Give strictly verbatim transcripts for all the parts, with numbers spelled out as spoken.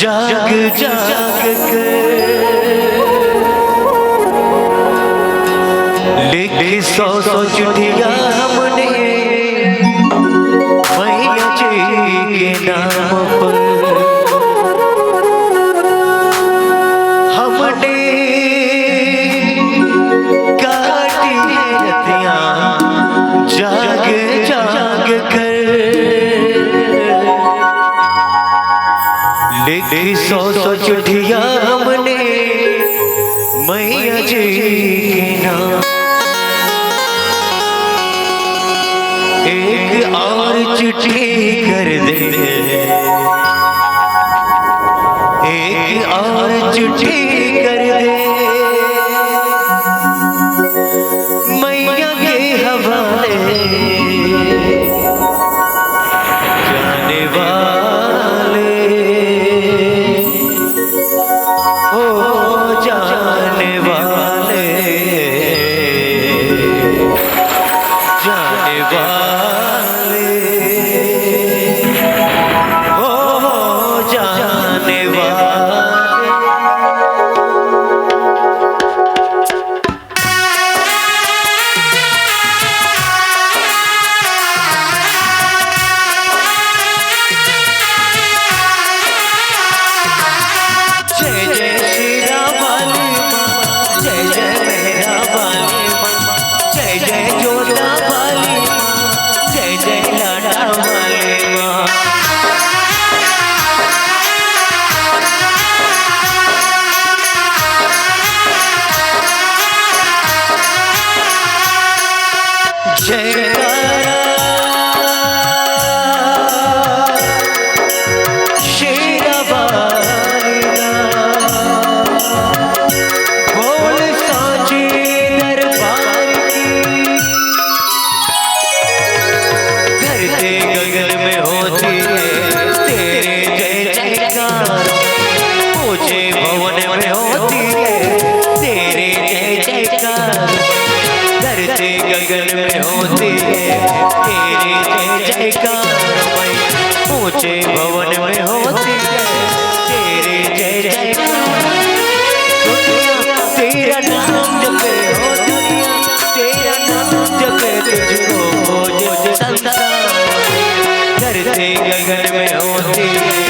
जाग जाग कर लिखी सौ सौ चिट्ठियां हमने मैया जी के नाम पर। हमने काटी है रतियां जाग जाग कर। लिखी सौ सौ चिट्ठियां हमने मैया जी के नाम। एक और चिट्ठी कर दे, एक और चिट्ठी कर दे मैया के हवाले। जाने वाले, ओ जाने वाले, जाने वाले, ओ जाने वाले। जय जय शेरा वाली माँ, जय जय मेहरा वाली माँ, जय जय जोता वाली माँ, जय जय लाडा वाली माँ। जयकारा शेरा वाली दा, बोल सांचे दरबार की। धरती गगन में होती है तेरे जय जयकार, ऊंचे भवन में होती है तेरे जय जयकार। धरती गगन में होती है तेरे जय जयकार, ऊंचे भवन में होती है तेरे जय जयकार। दुनिया तेरा नाम जपे हो दुनिया, तेरा नाम जपे तुझको खोजे संसार। धरती गगन में होती है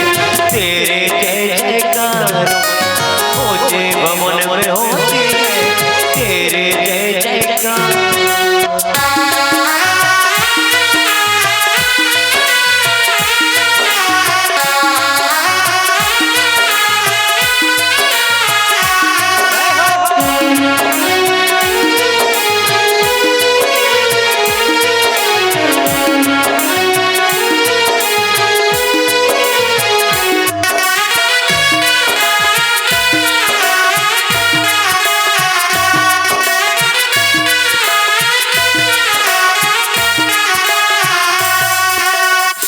तेरे जय जयकार, ऊंचे भवन में होती है तेरे जय जयकार।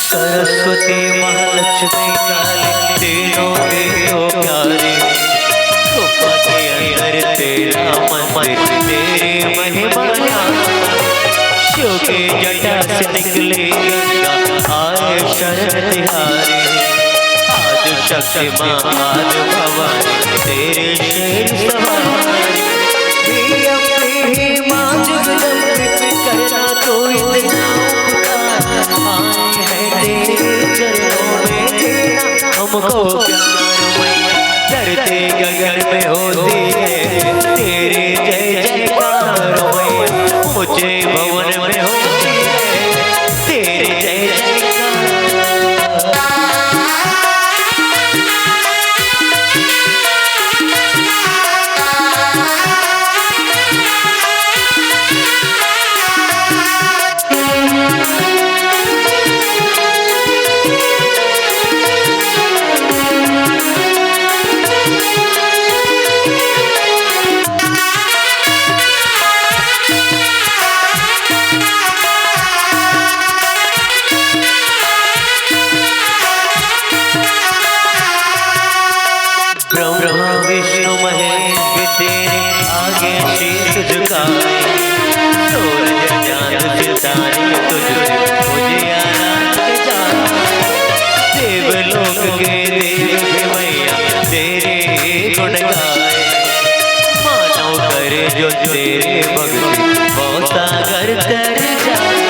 सरस्वती महालक्ष्मी काली, तीनों की तो प्यारी। गुफा के अंदर तेरा मंदिर, तेरी महिमा जान। शिव के जटा से निकली गंगा, आए शरण तिहारी। आदि शक्ति माँ, आदि भवानी, तेरे शेर सवारी। हे अम्बे, हे माँ जगदम्बे, करना तो इतना उपकार। आए हैं तेरे चरणों में देना हमको प्यार मैया। धरती गगन में होती है तेरे जय जयकार मैया। ऊंचे भवन में होती है तेरे जय जयकार। ब्रह्मा विष्णु महेश भी तेरे आगे शीश झुकाए। सूरज चांद सितारे तुझसे उजियारा जाए। देवलोक के देव भी मैया तेरे भक्ति भव सागर तर जाए।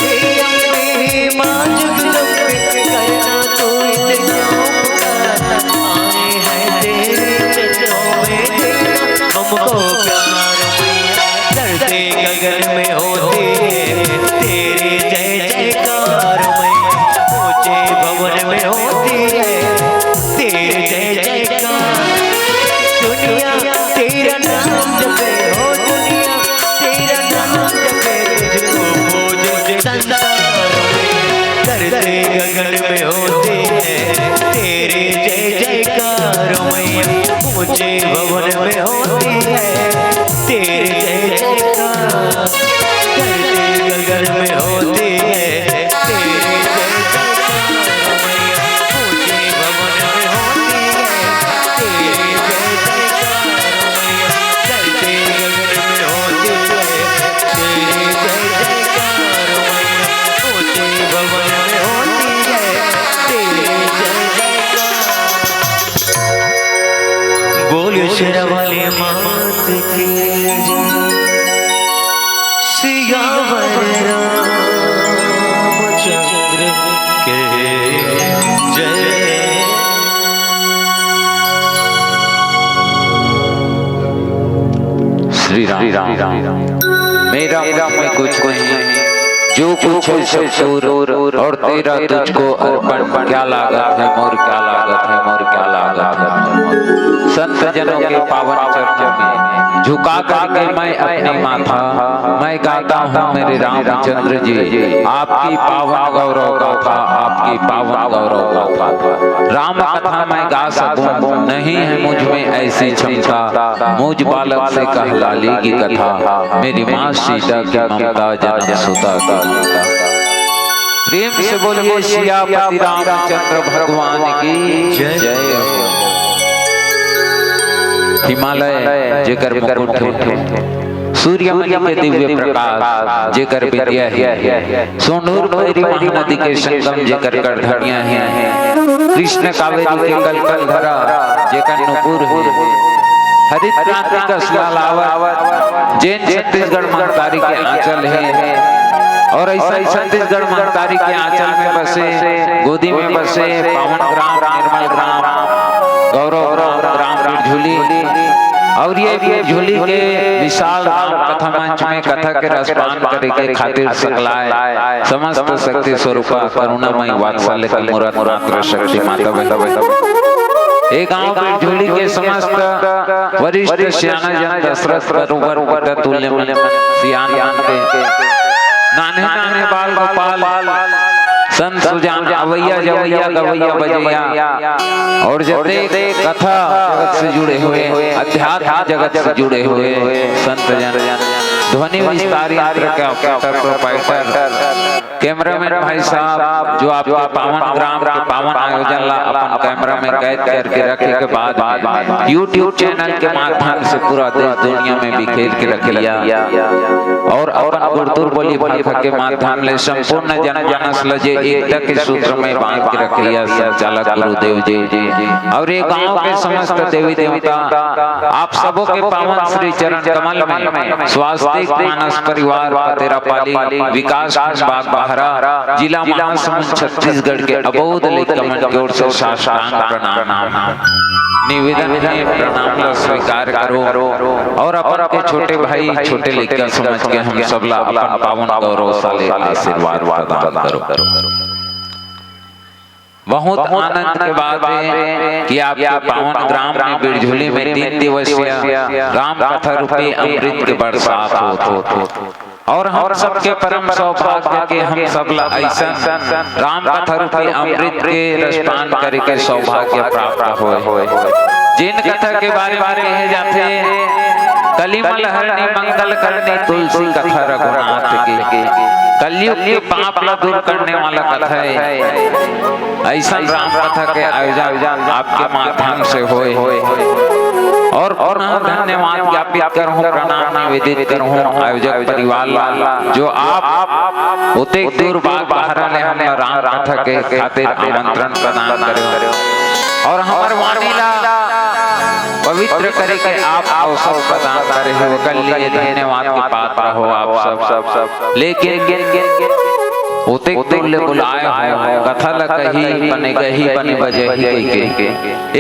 हे अम्बे माँ जगदम्बे, करना तू इसे क्यों पुकारा? आए हैं तेरे चरणों में, देना हमको प्यार मैया। धरती गगन में होती है तेरी जय जयकार मैया। ऊंचे भवन में होती है तेरी जय जयकार। दुनिया तेरा नाम जपे, हो दुनिया तेरा नाम जपे, तुझको पूजे संसार में। धरती गगन में होती है तेरी जय जयकार मैया। ऊंचे भवन में होती है तेरी जय जयकार। धरती गगन में होती है तेरी जय जयकार मैया। ऊंचे भवन में होती है तेरी जय जयकार मैया। धरती गगन में होती है तेरी जय जयकार मैया। ऊंचे भवन में होती है तेरी जय जयकार। बोलिए शेरा वाली मात की जय। सियावर रामचंद्र के जय। श्री राम। मेरा मुझ में कुछ नहीं, जो कुछ है सब तोर, और तेरा तुझको अर्पण। क्या लागत है मोर, क्या लागत है मोर, क्या लागत है मोर। संत जनों के पावन चरणों में झुका करके मैं अपनी माथा, मैं गाता हूँ मेरे रामचंद्र जी, आपकी पावन गौरव गाथा, आपकी पावन गौरव गाथा। राम कथा मैं गा सकूं, नहीं है मुझ में ऐसी क्षमता, मुझ बालक से कह लाली की कथा, मेरी माँ सीता की ममता, जन्म सुता की ममता। प्रेम से बोलिए सियापति रामचंद्र भगवान की जय। हिमालय जेकर मुकुट हे, सूर्यमणि के दिव्य प्रकाश जेकर बिंदिया हे, सोंढूर भैरी महानदी के संगम जेकर करधनिया हे, कृष्ण कावेरी के कलकल धरा जेकर नूपुर हे, हरित क्रांति कस लहलावत जेन छत्तीसगढ़ महतारी के आंचल हे, और ऐसा ही छत्तीसगढ़ महतारी के आंचल में बसे, गोदी में बसे पावन ग्राम, निर्मल ग्राम, गौरव ग्राम, ग्राम बिरझुली। और ये बिरझुली के विशाल राम कथा मंच में कथा के रसपान करे के खातिर सकलाए समस्त शक्ति स्वरूपा करुणामयी वात्सल्य के मूरत मात्र शक्ति माता बहन। ये गांव बिरझुली के समस्त वरिष्ठ सियाना जन दशरथ बरोबर पिता तुल्य मन सियान मन के नान्हे नान्हे बाल गोपाल संत सुजान अवैया जवैया गवैया बजैया और जते कथा जगत से जुड़े हुए, अध्यात्म जगत से जुड़े हुए संत जन, ध्वनि विस्तार यंत्र के ऑपरेटर, प्रोपराइटर, कैमरामैन भाई साहब, जो आपके पावन ग्राम के पावन आयोजन ला अपन कैमरा में कैद करके रखे के बाद में YouTube चैनल के माध्यम से पूरा देश दुनिया में बिखेर के रखिया और अपन गुरतुर बोली भाखा के माध्यम ले संपूर्ण जनमानस ल जे एकता के सूत्र में बांध के रखिया संचालक गुरुदेव जी। और ये गांव के समस्त देवी देवता आप सबों के पावन श्री चरण कमल में स्वास्तिक मानस परिवार पतेरापाली, विकास खंड बागबाहरा, जिला महासमुंद, छत्तीसगढ़ के अबोध लइका मन के ओर से साष्टांग प्रणाम। निवेदन हे, प्रणाम ला स्वीकार करो और अपन के छोटे भाई, छोटे लइका समझ के हम सब ला अपन पावन गौरव साले आशीर्वाद प्रदान करो। बहुत आनंद के बात हे कि आपके पावन ग्राम में बिरझुली में तीन दिवसीय राम कथा रूपी अमृत के बरसात होत हे और हम सबके परम सौभाग्य के हम सब ला अइसन राम कथा रूपी अमृत के रसपान करे के सौभाग्य प्राप्त होए। जेन कथा के बारे में कहे जाथे, कलिमल हरनी मंगल करनी तुलसी कथा रघुनाथ की। कलयुग के पाप ला दूर करने वाला कथा हे। अइसन राम कथा के आयोजन आपके माध्यम से होए और पुनः धन्यवाद ज्ञापित करहूं, प्रणाम निवेदित करहूं आयोजक परिवार ला, जो आप ओतेक दूर बागबाहरा ले हमला राम कथा के खातिर आमंत्रण प्रदान करे हो और हमर वाणी ला पवित्र करे के आप अवसर प्रदान करे हो, ओकर लिए धन्यवाद के पात्र हो आप सब। लेकिन ओतेक दूर ले बुलाए हो, कथा ल कही बने गही बने बजही कहिके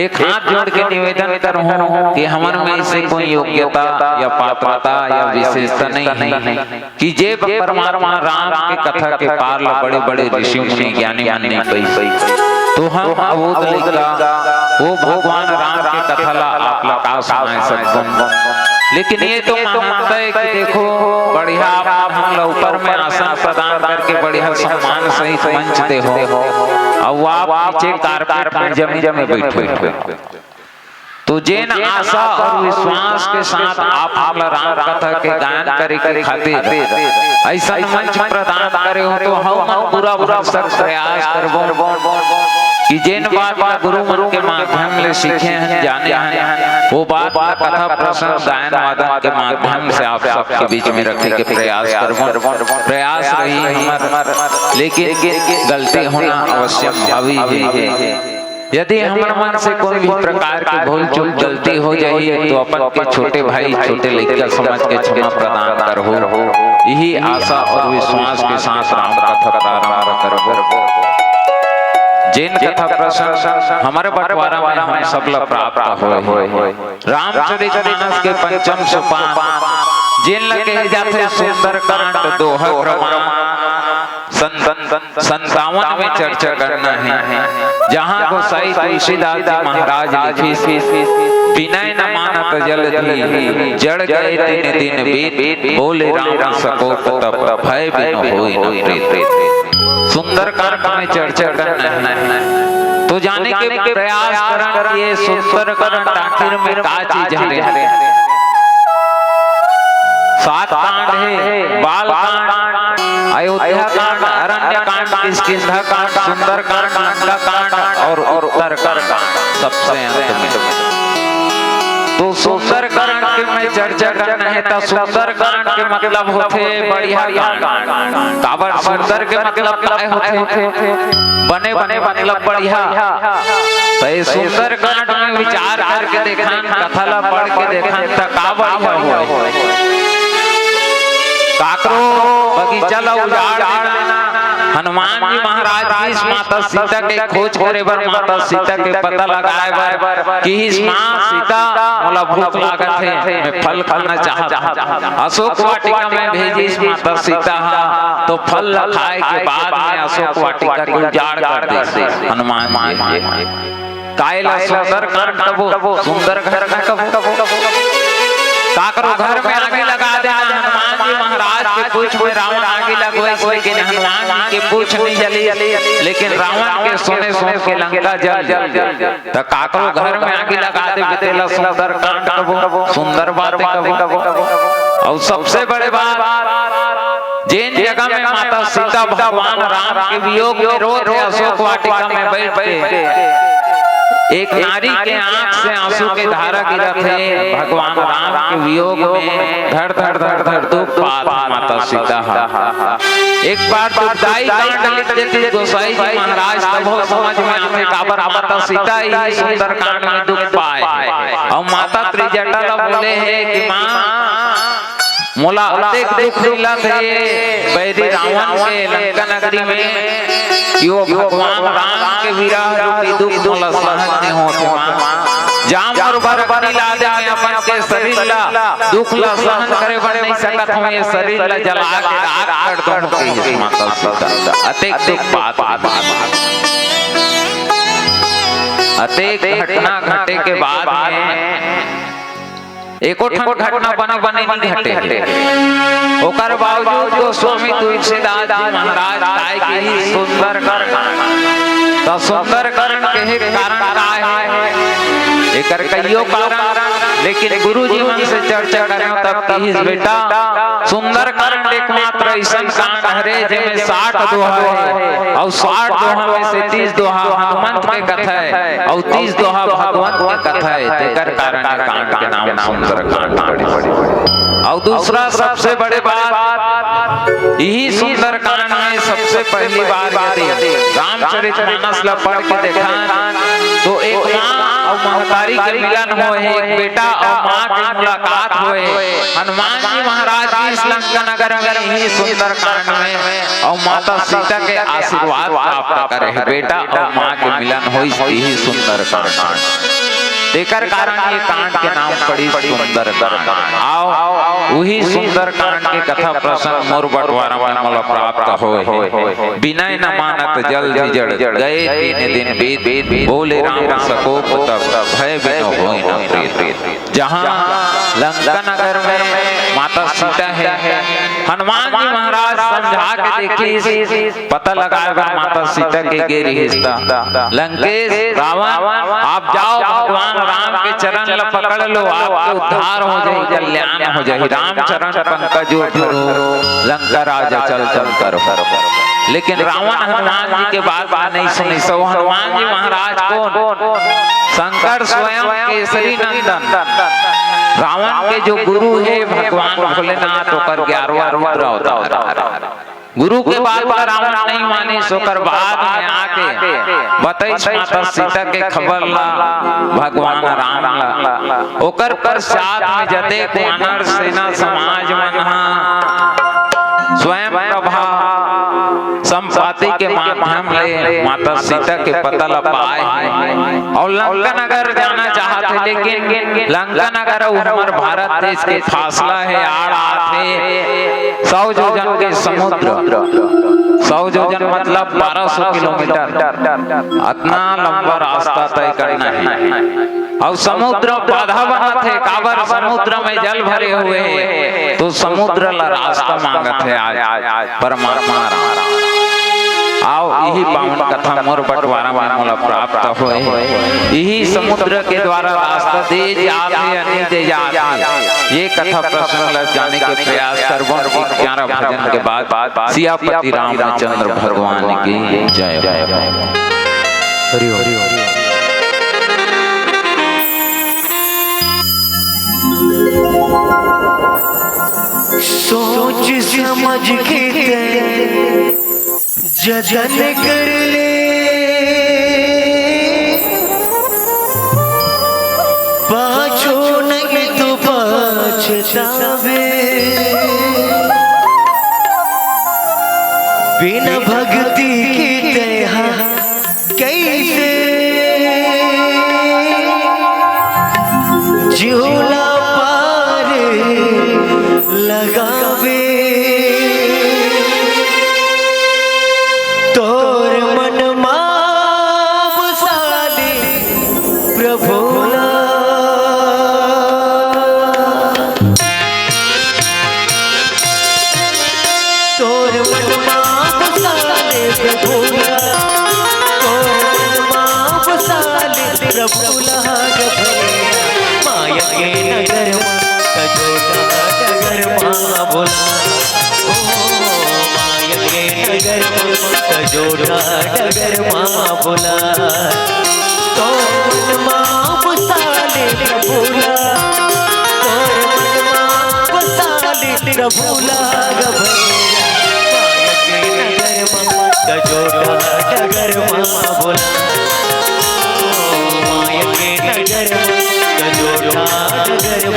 एक हाथ जोड़ के निवेदन करहूं कि हमर में से कोई योग्यता या पात्रता या विशेषता नहीं है कि जे परमात्मा राम के कथा के पार ला बड़े-बड़े ऋषि मुनि ज्ञानी मन नहीं पाइस। तो हम अबोध लइका वो भगवान राम के कथा ला आप ला का सुनाए सकबन। लेकिन ये तो मानता है कि देखो, बढ़िया आप हमला ऊपर में आसन प्रदान करके बढ़िया सम्मान सहित मंच दे हो, अउ आप नीचे कारपेट में जमीन में बैठे हो। तो जेन आशा और विश्वास के साथ आप हमला राम कथा के गायन करे के खातिर ऐसा मंच प्रदान करे हो, तो हम पूरा भरसक प्रयास करबो कि जेन बात ला गुरु मन के माध्यम ले सीखे हन, जाने हन, वो बात ला कथा प्रसंग गायन वादन के माध्यम से आप सबके बीच में रखे के प्रयास करबो। प्रयास रही हमर, लेकिन गलती होना अवश्यम हावी है। यदि हमर मन से कोई भी प्रकार के भूल चूक गलती हो जाही, तो अपन के छोटे भाई, छोटे लइका समझ के क्षमा प्रदान करहु। यही आशा और विश्वास के साथ राम कथा प्रारंभ करबो। जेन कथा प्रसंग हमर बंटवारा में हम सब ला प्राप्त होय। रामचरित मानस के पंचम सोपान, जेन ला कहे जाथे सुंदरकांड, दोहा क्रमांक सं-, सं-, संतावन में चर्चा करना है, जहाँ गोसाई तुलसीदास जी महाराज लिखिस, "बिनय न मानत जलधि, जड़ गए तिन दिन बीत, बोले राम सकोप तप, भय बिनु होई न प्रीत।" सुंदरकांड में चर्चा करना है, तो जाने के प्रयास करन कि ये सुंदरकांड आखिर में का चीज हरे। सात कांड है, बाल कांड, अयोध्या कांड, अरण्य कांड, किष्किंधा कांड, सुंदर कांड, लंका कांड और उत्तर कांड सबसे अंत में। तो सुंदर कांड के मैं चर्चा करना है, तो सुंदर कांड के मतलब होथे बढ़िया कांड। काबर सुंदर के मतलब काय होथे? बने, बने मतलब बढ़िया। तो ये सुंदर कांड में विचार करके देखन, कथा ला पढ़ के देखन, त का बढ़िया होय। काकरो बगीचा ला उजाड़ देना, हनुमान जी महाराज जी इस माता सीता के खोज करे बर, माता सीता के पता लगाए बर कि इस माँ सीता, मोला भूख लागत हे, मैं फल खाना चाहत हूँ। अशोक वाटिका में भेजिस माता सीता हा, तो फल ला खाए के बाद में अशोक वाटिका के उजाड़ कर देस हनुमान जी। काय ला सुंदर कांड कबो, सुंदर घटना कबो। काकरो घर में आगी लगा देना, हनुमान जी महाराज के पूछ में रावण आगी लगवाइस, लेकिन हनुमान जी के पूछ नहीं जली, लेकिन रावण के सोने सोने के लंका जल गया। त काकरो घर में आगी लगा देबे, तेला सुंदर कांड कबो, सुंदर बात कबो। अउ सबसे बड़े बात, जेन जगह में माता सीता भगवान राम के वियोग में रोत हे, अशोक वाटिका में बैठ के एक नारी के आंख से आंसू के धारा गिरत हे, भगवान राम के वियोग में धड़ धड़ धड़ धड़ दुख पात हे माता सीता हा। एक बार दुखदाई कांड लिख देती गोसाई जी महाराज, तब वो समझ में आथे काबर माता सीता ही सुंदर कांड में दुख पाए। अउ माता त्रिजटा ला बोले हे कि माँ, मोला अतेक दुख मिलत हे बैरी रावण के लंका नगरी में, कि वो भगवान राम के विरह रूपी दुख मोला सहन नहीं होत हे माँ। जाम और बरगनी ला दे, मैं अपन के शरीर ला, दुख ला सहन करे बर नहीं सकत हूँ, ये शरीर ला जला के राख कर दूँ, कहिस माता सीता। अतेक दुख पात हे। अतेक घटना घटे के बाद में एको ठन घटना बने बने नहीं घटे। ओकर बावजूद गोस्वामी तुलसीदास जी महाराज काय के ही सुंदर कांड। त सुंदर कांड कहे के कारण का हे? एकर कइयो कारण, लेकिन गुरु जी मन से चर्चा करें तब कहिस, बेटा, सुंदर कांड एकमात्र अइसन कांड हरे जेमे साठ दोहा हे, अउ साठ दोहा में से तीस दोहा हनुमंत के कथा हे, अउ तीस दोहा भगवंत के कथा हे, तेकर कारण ये कांड के नाम सुंदर कांड पड़े। अउ दूसरा सबसे बड़े बात, इही सुंदरकांड में सबसे पहली बार यदि रामचरित मानस ला पढ़ के देखन, तो एक माँ अउ महतारी के मिलन होए हे, एक बेटा अउ माँ के मुलाकात होए हे। हनुमान जी महाराज भी इस लंका नगर में इही सुंदरकांड में अउ माता सीता के आशीर्वाद प्राप्त करे हे, बेटा अउ माँ के मिलन होइस इही सुंदरकांड। तेकर कारण ये कांड के नाम पड़िस सुंदरकांड। आओ, उही सुंदरकांड के कथा प्रसंग मोर बंटवारा में मोला प्राप्त होए हे। बिनय न मानत जल भी जड़, गए तीन दिन बीत, बोले राम सकोप तब, भय बिनु होई न प्रीत। जहाँ लंका नगर में माता सीता हे, हनुमान जी महाराज समझा के देखिस, पता लगाए बर माता सीता के गे रिहिस त, लंकेश, रावण, आप जाओ, भगवान राम के चरण ल पकड़ लो, आपके उद्धार हो जाही, कल्याण हो जाही। राम चरण पंकज जो धरो, लंका राज अचल चल करो। लेकिन रावण हनुमान जी के बात ला नहीं सुनिस। अउ हनुमान जी महाराज कोन? शंकर स्वयं केसरी नंदन, रावण के जो गुरु हे भगवान भोलेनाथ, ओकर ग्यारहवाँ रुद्र अवतार। गुरु के बात ला रावण नहीं मानिस, ओकर बाद में आके बतइस माता सीता के खबर ला भगवान राम ला। ओकर पश्चात में जतेक वानर सेना समाज मन हा स्वयं प्रभा संपाति के माध्यम ले माता सीता के पता ला पाए हे अउ लंका नगर जाना चाहत हे, लेकिन लंका नगर अउ हमर भारत देश के फासला हे, आड़ आत हे सौ जोजन के समुद्र। सौ जोजन मतलब बारह सौ किलोमीटर। अतना लंबा रास्ता तय करना हे। अउ समुद्र बाधा बनत हे, काबर समुद्र में जल भरे हुए हे, तो समुद्र ला रास्ता मांगत हे आज परमात्मा राम। आओ, इही पावन कथा मोर बंटवारा में मोला प्राप्त होए हे। इही समुद्र के द्वारा रास्ता दे जात हे या नहीं दे जात हे, ये कथा प्रसंग ला जाने के प्रयास करबो। ग्यारह भजन के बाद सियापति रामचंद्र भगवान की जय हो। हरि ओम। सोच समझ के तैं जतन कर ले, पाछो नहीं तो पछतावे। बिन भक्ति के तैं हा कइसे झूला पार लगावे। तोर मन मा बसा ले प्रभु ला। तोर मन मा बसा ले प्रभु ला, तोर मन मा बसा ले प्रभु ला ग भैया। माया के नगर मा कजोटा डगर मा बोला, ओ माया के नगर मा कजोटा डगर मा बोला। तोर मन मा बसा ले प्रभु ला, तोर मन मा बसा ले प्रभु ला ग भैया। माया के नगर मा कजोटा डगर मा बोला, ओ माया के नगर मा कजोटा डगर मा बोला।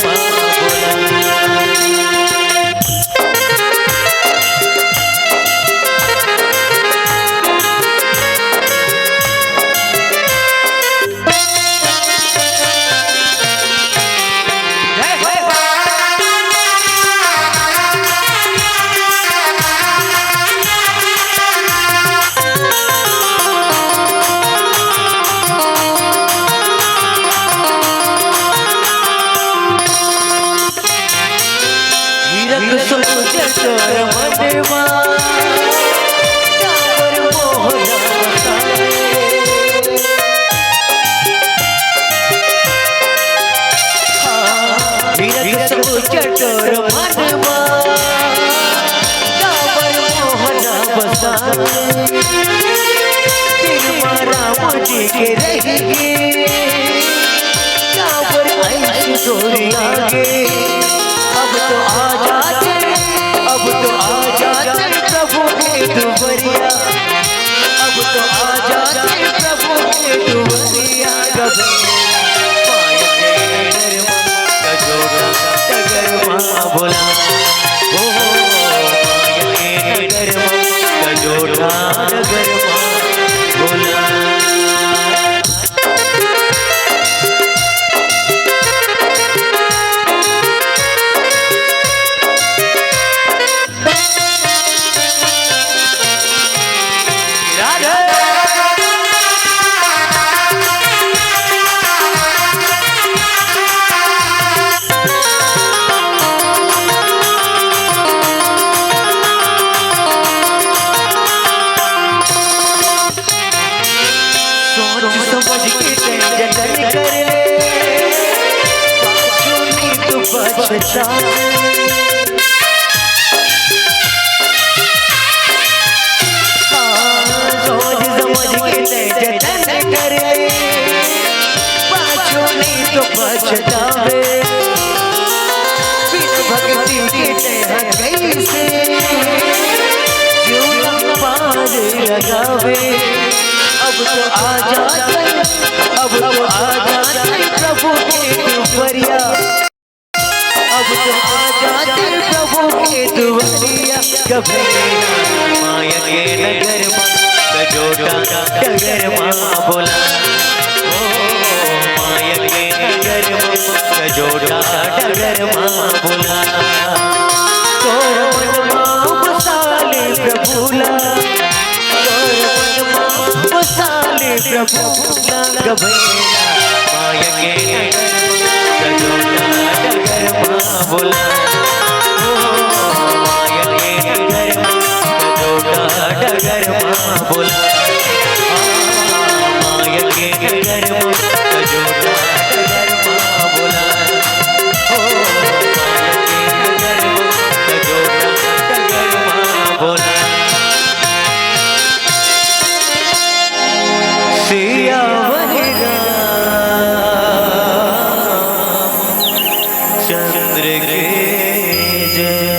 हीरक सोच तोर मनवा, काबर मोहना बताए। हाँ, हीरक सोच तोर मनवा, काबर मोहना बताए। तेरे माँ राम जी के रहेंगे, काबर ऐसी दूरी आगे। अब तो आ जाते, अब तो आ जाते। दुवरिया, अब तो आ जाते प्रभु के दुवरिया। गगन माया के नगर मा, गजोटा डगर मा बोला। ओ माया के नगर मा, गजोटा डगर मा बोला। सोच समझ के तैं जतन कर ले, पाछू नहीं तो पछतावे। हाँ, सोच समझ के तैं जतन कर ले, पाछू नहीं तो पछतावे। बिन भक्ति के तैं कइसे जीवन पार लगावे। अब तो आ जाते, अब तो आ जाते प्रभु के दुवरिया। अब तो आ जाते प्रभु के दुवरिया। गगन माया के नगर मा, गजोटा डगर मा बोला। ओ माया के नगर मा, गजोटा डगर मा बोला। तोर मन मा बसा ले प्रभु ला, तोर मन मा बसा ले प्रभु ला। गगन माया के नगर मा, गजोटा डगर मा बोला। ओ माया के नगर मा, गजोटा डगर मा बोला। माया के नगर मा, गजोटा डगर मा बोला। ओ माया के नगर मा, गजोटा डगर मा बोला। सियावर रामचंद्र के जय।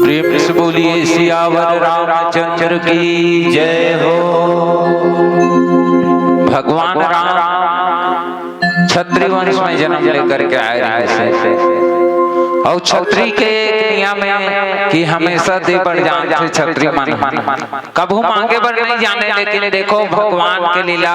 प्रेम से बोलिए सियावर रामचंद्र की जय हो। भगवान राम छत्री वंश में जन्म लेकर के आए रहिसे। अउ छत्री के एक नियम हे कि हमेशा दे बर जानथे छत्री मन। कभू मांगे बर नहीं जाने, लेकिन देखो भगवान के लीला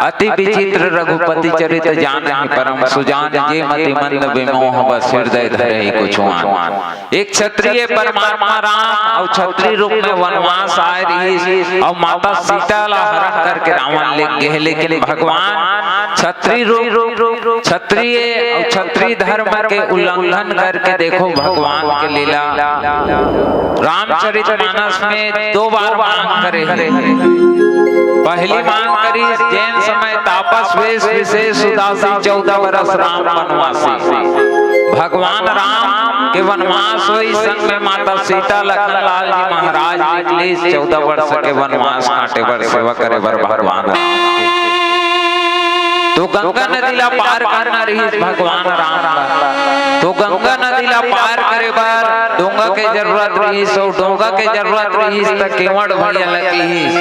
अति विचित्र। रघुपति चरित जानहि परम सुजान, जे मति मंद विमोह बस हृदय धरे कुछ आन। एक छत्री परमात्मा राम अउ छत्री रूप में वनवास आए रहिस अउ माता सीता ला हरण करके रावण ले गे, लेकिन भगवान छत्री रूप, छत्री अउ छत्री धर्म के उल्लंघन करके देखो भगवान के लीला। रामचरित मानस में दो बार मांग करे हे। पहली मांग करिस, जेन समय तापस वेश विशेष उदासी चौदह बरस राम वनवासी। भगवान राम के वनवास होइस, संग में माता सीता, लखन लाल जी महाराज निकलिस चौदह वर्ष के वनवास काटे बर, सेवा करे बर भगवान राम के। तो गंगा नदी ला पार करना रहिस भगवान राम ला। तो गंगा नदी ला पार करे बर डोंगा के जरूरत रहिस, अउ डोंगा के जरूरत रहिस त केवट भैया ला किहिस,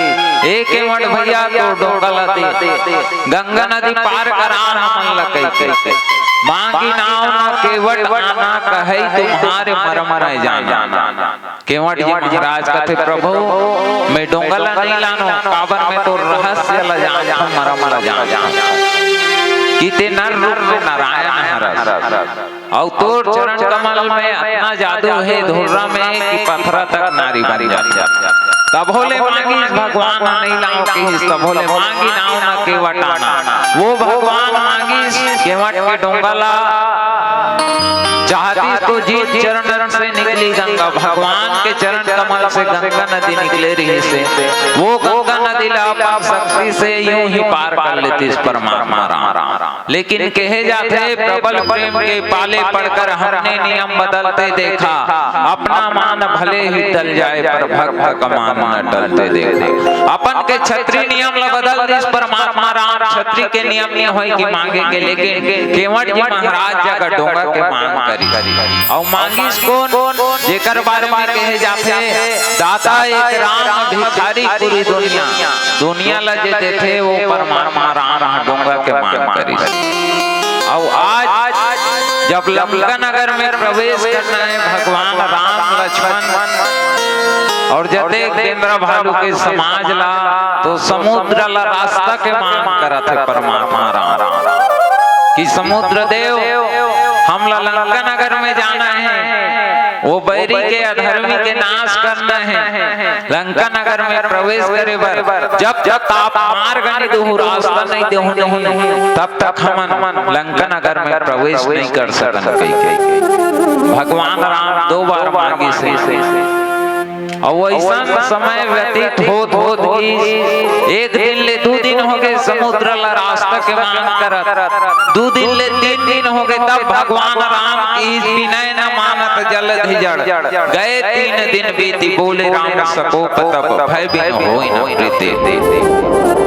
"ए केवट भैया, तो डोंगा ला दे।" गंगा नदी पार करा हमन ला कहिके। मांगी नाव न केवट आना, कहई तुम्हारे मरम न जाना। केवट जी महाराज कथे, "प्रभु, मैं डोंगा ला नहीं लानो, काबर मैं तो रहस्य ला जानथों, मरम ला जानथों।" कि ते नर रूप में नारायण हरस। अउ तोर चरण कमल में अतना जादू हे धुर्रा में कि पथरा तक नारी बन जाथे। तभो ले मांगिस भगवान ह नहीं लाव किहिस, तभो ले मांगी नाव न केवट आना। वो भगवान मांगिस केवट के डोंगा ला, चाहतिस तो जिन चरण से निकली गंगा, भगवान के चरण कमल से गंगा नदी निकले रहिसे। वो गंगा नदी ला अपन शक्ति से यूं ही पार कर लेतिस परमात्मा राम। लेकिन कहे जाथे, प्रबल प्रेम के पाले पड़कर हमने नियम बदलते देखा। अपना मान भले ही टल जाए, पर भक्त का मान न टलते देखा। अपन के छत्री नियम ला बदल दिस परमात्मा राम, छत्री के नियम नइ होय कि मांगे के, लेकिन केवट जी महाराज जगह डोंगा के मांग करिस। अउ मांगिस कोन? जेकर बारे में कहे जाथे, दाता एक राम भिखारी पूरी दुनिया। दुनिया ला जे देथे वो परमात्मा राम ह, डोंगा के मांग करिस। अउ आज जब लंका नगर में प्रवेश करना हे भगवान राम लक्ष्मण अउ जतेक बेंदरा भालू के समाज ला, तो समुद्र ला रास्ता के मांग करत हे परमात्मा राम कि समुद्र देव, हमला लंका नगर में जाना हे, वो बैरी के अधर्मी के नाश करना हे। लंका नगर में प्रवेश करे बर जब तक आप मार्ग नइ देहू, रास्ता नइ देहू नहीं, तब तक हमन लंका नगर में प्रवेश नइ कर सकन कहिके भगवान राम दो बार मांगिस हे। अउ अइसन समय व्यतीत होत होत ही एक दिन ले दू दिन होगे समुद्र ला रास्ता के मांग करत, दू दिन ले तीन दिन होगे, तब भगवान राम की विनय न मानत जलधि जड़। गए तीन दिन बीती बोले राम सकोप तब, भय बिनु होई न प्रीति।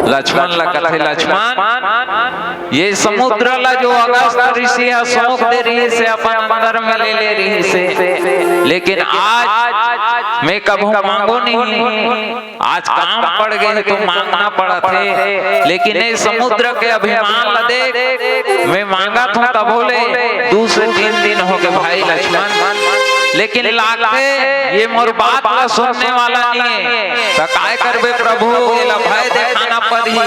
लक्ष्मण ला कथे, लक्ष्मण, ये समुद्र ला जो अगस्त ऋषि ह सोख दे रिहिस हे, अपन अंदर में ले ले रिहिस हे, लेकिन आज मैं कभू मांगो नहीं, आज काम पड़ गे हे तो मांगना पड़त हे, लेकिन ये समुद्र के अभिमान ला देख, मैं मांगत हूँ तभो ले दू से तीन दिन होगे भाई लक्ष्मण, लेकिन लागथे ये मोर बात ला सुनने वाला नइ हे, त काय करबे प्रभु, एला भय देखाना परही।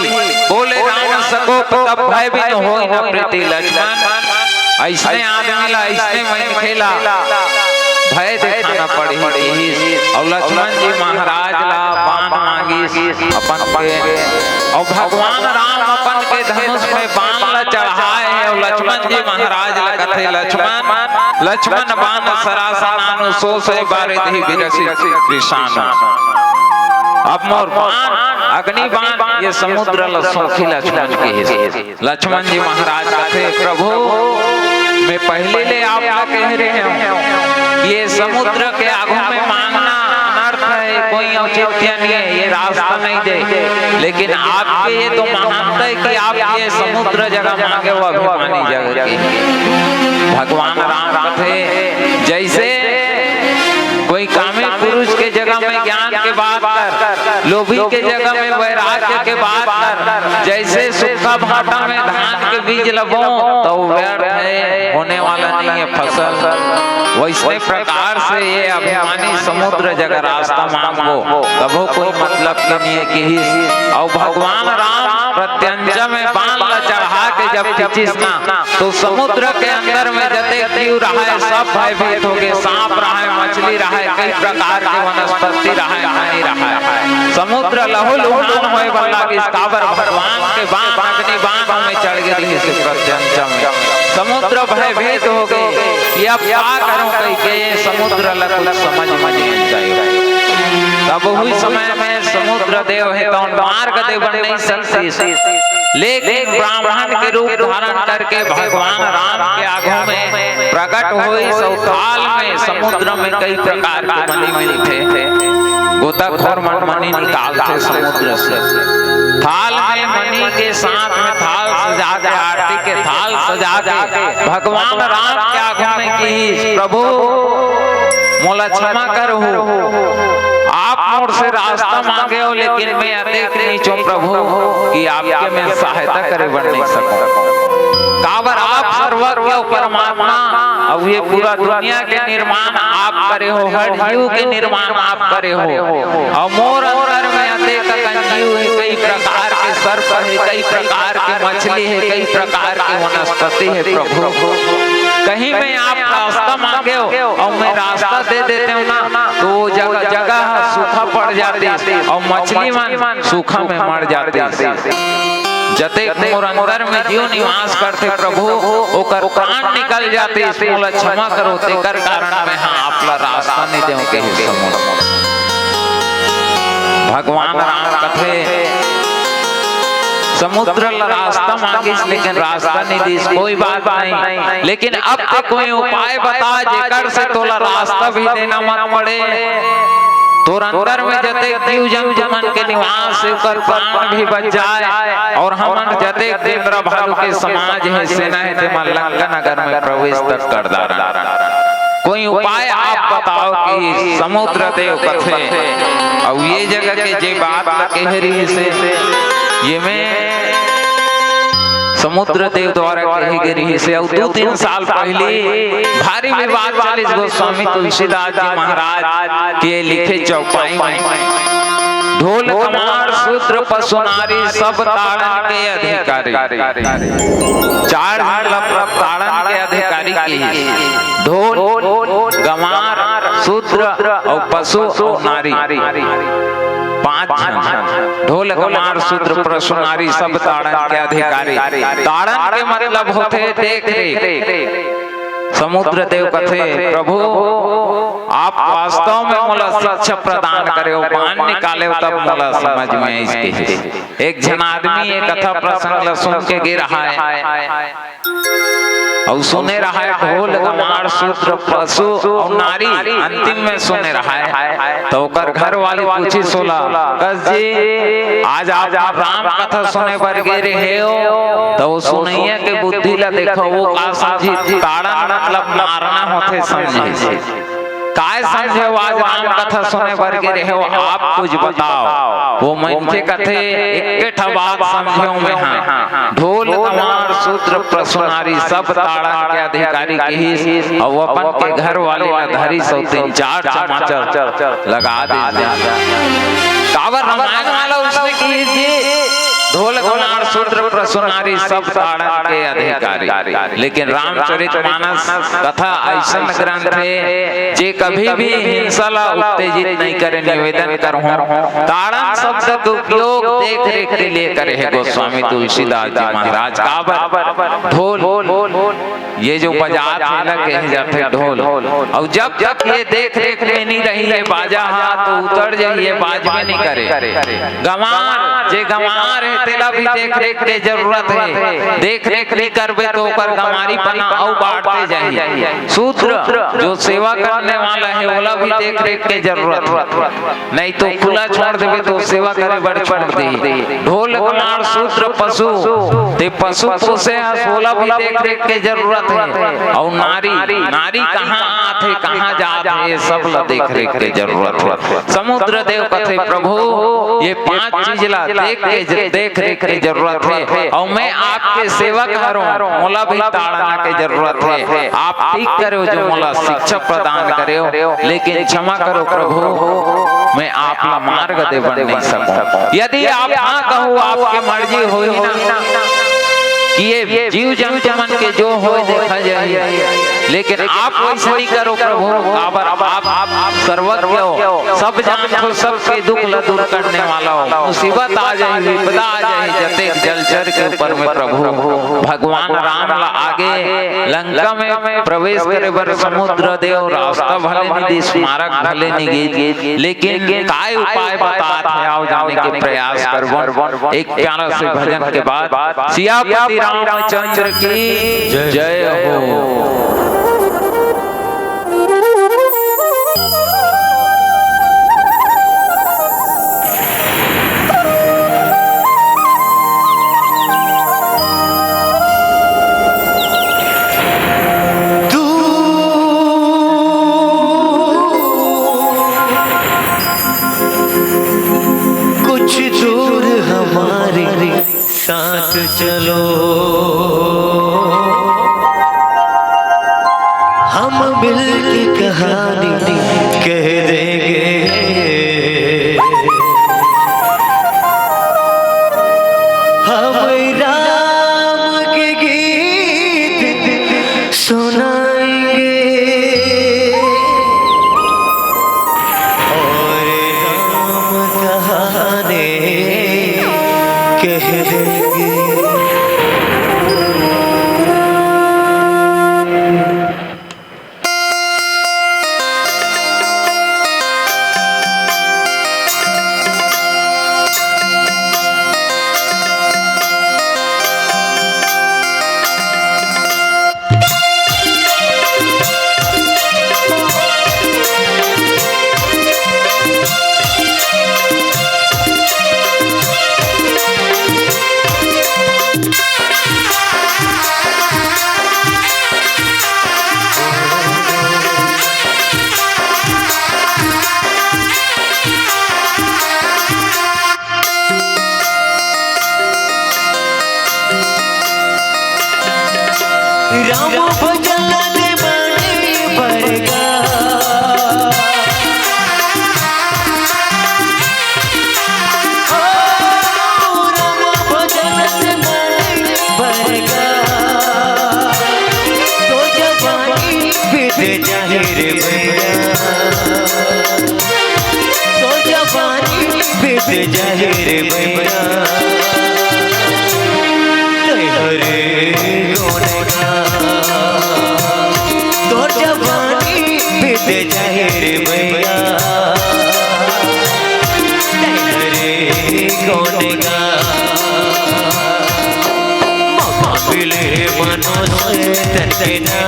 बोले राम सकोप तब, भय बिनु होई न प्रीति लक्ष्मण। अइसने आदमी ला, अइसने मनखे ला भय देखाना पड़ही किहिस। अउ लक्ष्मण जी महाराज ला बाण मांगिस अपन के, अउ भगवान राम अपन के धनुष में बाण ला चढ़ाए हे, अउ लक्ष्मण जी महाराज ला कथे, लक्ष्मण, लक्ष्मण बाण सरासनानु, सो सै बारिधि बिरसि रिसानु। अब मोर बाण, अग्नि बाण, ये समुद्र ला सोखही लक्ष्मण किहिस। लक्ष्मण जी महाराज कथे, प्रभु, मैं पहली ले आप ला कह रहे हूँ, ये समुद्र के आगू में मांगना अनर्थ हे, कोई औचित्य नइ हे, ये रास्ता नइ दे, लेकिन आपके ये तो महानता हे कि आप ये समुद्र जगह मांगे, वो अभिमानी जगह के। भगवान राम कथे, जैसे कोई कामी पुरुष के जगह में ज्ञान के बात कर, लोभी के जगह में वैराग्य के बात कर, जैसे सूखा भाटा में धान के बीज ल बों, तो वो व्यर्थ हे, होने वाला नइ हे फसल। वइसने प्रकार से ये अभिमानी समुद्र जगह रास्ता मांगबो, तभो कोई मतलब के नइ हे किहिस। अउ भगवान राम प्रत्यंचा में बाण ला चढ़ा के जब खींचिस ना, तो समुद्र के अंदर में जतेक जीव रहय, सब भयभीत होगे। सांप रहय, मछली रहय, कई प्रकार के वनस्पति रहय, पानी रहय, समुद्र लहू लुहान होय बर लागिस। काबर भगवान के बाण, अग्नि बाण में चढ़ गे रिहिस प्रत्यंचा में। समुद्र भयभीत होगे कि अब का करूं कहिके, ये समुद्र ला कुछ समझ में नइ आय। तब उही समय में समुद्र देव हे तउन मार्ग दे बर नइ सकतिस, लेकिन ब्राह्मण के रूप धारण करके भगवान राम के आगू में प्रकट होइस। अउ थाल में, समुद्र में कई प्रकार के मणि मिलथे, गोताखोर मन मणि निकालथे समुद्र से। थाल में मणि के साथ में थाल सजा के, आरती के थाल सजा के भगवान राम के आगू में किहिस, प्रभु, मोला क्षमा करहू, आप मोर से रास्ता मांगे हो, लेकिन मैं अतेक नीच हों प्रभु कि आपके मैं सहायता करे बर नइ सकूं। काबर आप सर्वज्ञ हो परमात्मा, अउ ये पूरा दुनिया के निर्माण आप करे हो, हर जीव के निर्माण आप करे हो, अउ मोर अंदर में अतेक अकन जीव हे, कई प्रकार के सर्प हे, कई प्रकार के मछली हे, कई प्रकार के वनस्पति हे प्रभु। कहीं मैं आप रास्ता मांगे हो अउ मैं रास्ता दे देते हूँ ना, तो वो जगह, जगह सूखा पड़ जातिस अउ मछली मन सूखा में मर जातिस। जतेक मोर अंदर में जीव निवास करथे प्रभु, ओकर प्राण निकल जातिस। मोला क्षमा करो, तेकर कारण मैं हा आप ला रास्ता नइ देंव कहिस समुद्र। भगवान राम कथे, समुद्र ला रास्ता मांगिस, लेकिन रास्ता नइ दिस। कोई बात नहीं, लेकिन अब तक कोई उपाय बता, जेकर से तोला रास्ता भी देना मत पड़े। तोर अंदर में जतेक जीव जंतु मन के निवास हे, ओकर प्राण भी बच जाए, अउ हमन जतेक बेंदरा भालू के समाज हे, सेना हे, तेमन लंका नगर में प्रवेश तक कर डारन। कोई उपाय आप बताओ, कि समुद्र देव कथे। अउ ये जगह के जे बात ल कहे रिहिस हे, ये में समुद्र देव द्वारा कहे गे रिहिस हे। अउ दू तीन साल पहिली भारी विवाद चलिस गोस्वामी तुलसीदास जी महाराज के लिखे चौपाई में, ढोल कमार शूद्र पशु नारी सब ताड़न के अधिकारी। चार झन ल ताड़न के अधिकारी किहिस। ढोल, गंवार, शूद्र अउ पशु अउ नारी, पांच झन। ढोल, गंवार, शूद्र, पशु, नारी सब ताड़न के अधिकारी। ताड़न के मतलब होथे देख रेख। समुद्र देव कथे, प्रभु, आप वास्तव में मोला शिक्षा प्रदान करेव, बाण निकालेव, तब मोला समझ में आइस कहिस। एक झन आदमी ये कथा प्रसंग ल सुन के गे रहा हे, अउ सुने रहा हे ढोल, गंवार, शूद्र, पशु अउ नारी, अंतिम में सुने रहा हे। त ओकर घर वाली पूछिस ओला, "कस जी, आज आप राम कथा सुने बर गे रहेव?" त ओ सुनइया के बुद्धि ला देखव, ओ का समझिस, ताड़न मतलब मारना होथे समझिस। काय समझेव, आज राम कथा सुने बर गे रहेव, आप कुछ बताओ। ओ मनखे कथे, "एक्के ठा बात समझेव मेंहा, ढोल, गंवार, शूद्र, पशु, नारी सब ताड़न के अधिकारी किहिस, अउ अपन के घर वाली ला धरिस अउ तीन चार चमाचा लगा दे।" काबर रामायण वाला उसने किहिस जी, ढोल, गंवार, शूद्र, पशु, नारी सब ताड़न के अधिकारी। लेकिन रामचरित मानस कथा अइसन ग्रंथ हे, जे कभी भी हिंसा ला उत्तेजित नहीं करे। निवेदन करहूं, ताड़न शब्द के उपयोग देख रेख के लिए करे हे गोस्वामी तुलसीदास जी महाराज। काबर? ढोल, ये जो बजात हे ना, कहे जाथे ढोल। अउ जब तक ये देख रेख में नहीं रही, ये बाजा हा तो उतर जाही, ये बाजबे नहीं करे। गंवार, जे गंवार हे, तेला भी देख रेख के जरूरत हे। देख रेख नहीं करबे तो ओकर गंवारीपना अउ बाढ़ते जाही। शूद्र, जो सेवा करने वाला हे, ओला भी देख रेख के जरूरत हे, नहीं तो खुला छोड़ देबे तो सेवा करे बर छोड़ देही। ढोल, गंवार, शूद्र, पशु, ते पशु पोसे हस, ओला भी देख रेख के जरूरत हे। अउ नारी, नारी कहाँ आथे, कहाँ जात हे, ये सब ला देख रेख के जरूरत हे। समुद्र देव कथे, "प्रभु, ये पांच चीज ला देख के ज-, देख रेख के जरूरत हे, अउ मैं आपके सेवक हरंव, मोला भी ताड़ना के जरूरत हे। आप ठीक करेव जो मोला शिक्षा प्रदान करेव, लेकिन क्षमा करो प्रभु, मैं आप ला मार्ग दे बर नहीं सकंव। यदि आप हाँ कहू, आपके मर्जी होही ना, कि ये जीव जंतु मन के जो होय देखा जाही, लेकिन आप वैसे नहीं करो प्रभु, काबर आप, आप, आप सर्वज्ञ हो, सब जानथो, सबके दुख ला दूर करने वाला हो। मुसीबत आ जाही, विपदा आ जाही, जतेक जलचर के ऊपर में प्रभु भगवान राम ला आगे लंका में प्रवेश करे बर समुद्र देव रास्ता भले नहीं दिस, मार्ग भले नहीं गे, लेकिन काय उपाय बतात हे, आओ जाने के प्रयास करबो एक प्यारा से भजन के बाद। सियापति रामचंद्र की जय हो। कुछ दूर हमारे साथ चलो, हम मिलके कहानी कह देंगे। हम राम के गीत सुनाएंगे और राम कहानी कह देंगे। राम भजन दे माने बरगा। ओ, राम भजन दे माने बरगा। तो जवानी बीत जाए रे भैया। तो जवानी बीत जाए रे भैया। हरे गोनगा, तोर जवानी बीत जाए रे भैया। हरे गोनगा, मौका मिले मनुष्य तन के ना।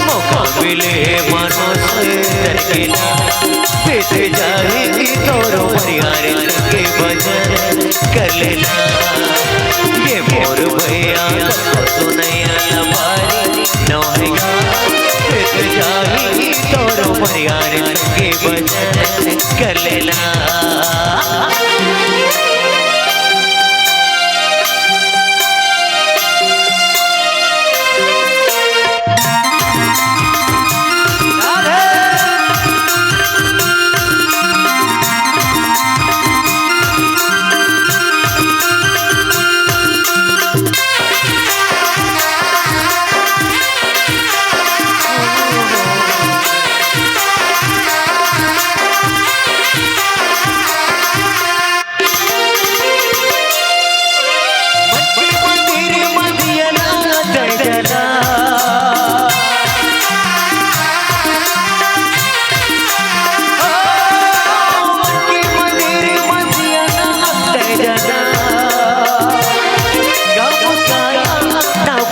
मौका मिले मनुष्य तन के ना। बीत जाही तोरो परिवार के भजन कर लेना। ये मोर भैया सुनैया लबारी नौहेगा। बीत जाही तोरो परिवार के भजन कर लेना।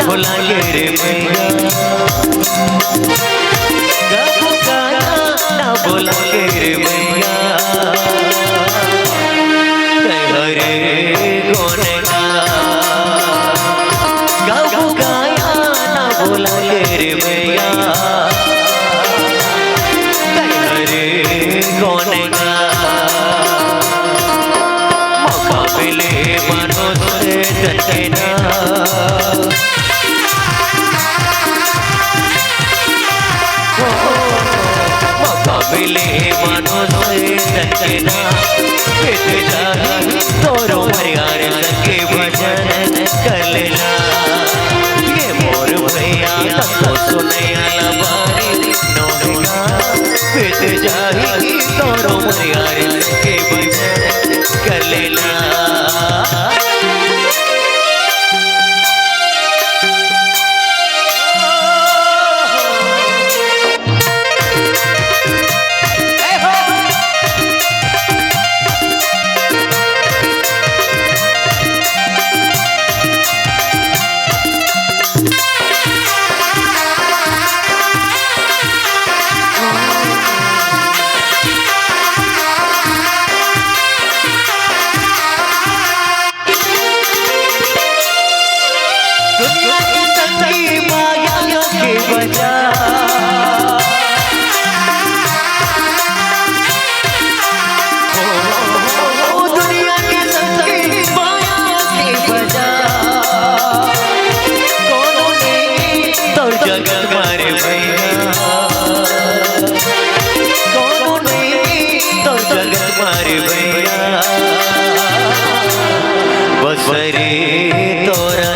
भुला गे रे भैया, कब गाया ना भुला गे रे भैया। हरे गोनगा, कब गाया ना भुला गे रे भैया। हरे गोनगा, मौका मिले मनुष्य तन के ना। मौका मिले मनुष्य तन के ना। बीत जाही तोरो परिवार संगे भजन कर लेना। ये मोर भैया तको सुनैया लबारी नौहेगा। बीत जाही तोरो परिवार संगे भजन कर लेना। दुनिया के संगी माया के बजा। ओ, दुनिया के संगी माया के बजा। कोनो नहीं तोर जगत मारे भैया। कोनो नहीं तोर जगत मारे भैया। बस रे तोरा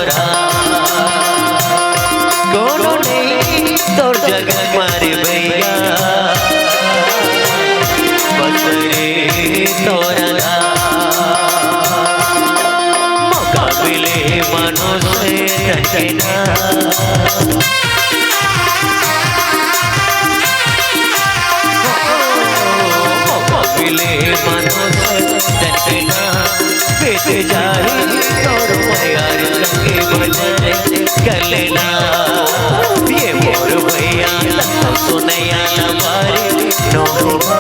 कोनो नहीं तोर जगत मारे भैया। बस रे तोरा मौका मिले मनुष्य तन के ना। मौका मिले मनुष्य तन के ना। बीत जाही तोर परिवार संगे भजन कर लेना। ये मोर भैया तको सुनैया लबारी नौहेगा।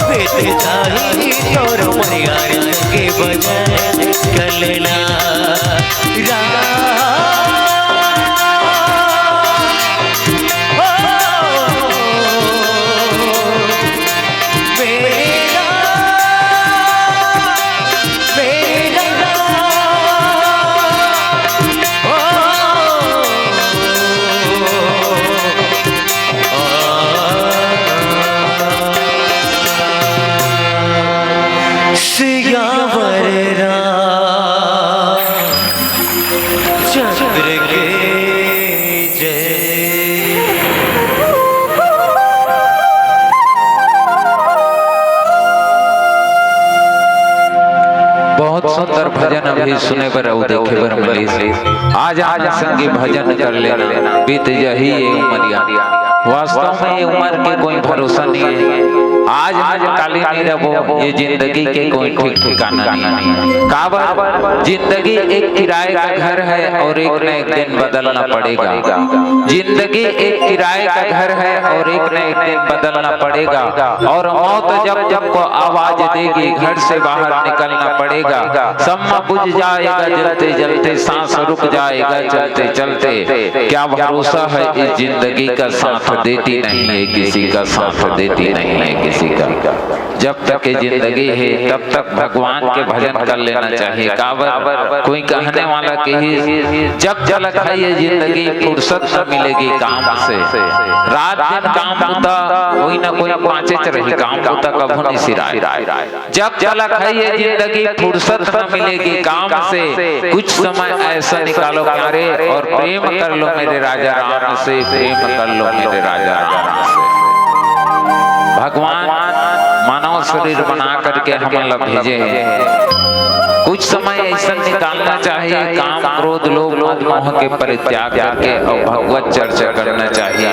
बीत जाही तोर परिवार संगे भजन कर लेना। राम ओ, मेरा भी सुने बर अउ देखे बर मिलिस। आज आना संगी भजन कर लेना, बीत जाही ये उमरिया। वास्तव में ये उमर के कोई भरोसा नहीं है। आज आज काली नहीं रहो, ये जिंदगी के कोई ठीक ठिकाना नहीं है। काबर? जिंदगी एक किराए का घर है और एक न एक दिन बदलना पड़ेगा। जिंदगी एक किराए का घर है और एक न एक दिन बदलना पड़ेगा। और मौत जब तुमको आवाज देगी, घर से बाहर निकलना पड़ेगा। सम्मा बुझ जाएगा जलते जलते, सांस रुक जाएगा चलते चलते। क्या भरोसा है इस जिंदगी का साथ देती नहीं है किसी का, साथ देती नहीं है किसी का। जब तक ये जिंदगी है तब तक भगवान के भजन कर लेना चाहिए। काबर? कोई कहने वाला कही, जब तलक है ये जिंदगी फुर्सत न मिलेगी काम से। रात दिन काम होता, कोई ना कोई पाँचे च रही, काम होता कभू नहीं सिराए। जब तलक है ये जिंदगी फुर्सत न मिलेगी काम से, कुछ समय ऐसा निकालो प्यारे और प्रेम कर लो मेरे राजा राम से, प्रेम कर लो मेरे राजा राम से। भगवान मानव शरीर बना करके हमन ला भेजे हैं। कुछ समय ऐसा निकालना चाहिए, काम, क्रोध, लोभ, मद, मोह के परित्याग करके और भगवत चर्चा करना चाहिए।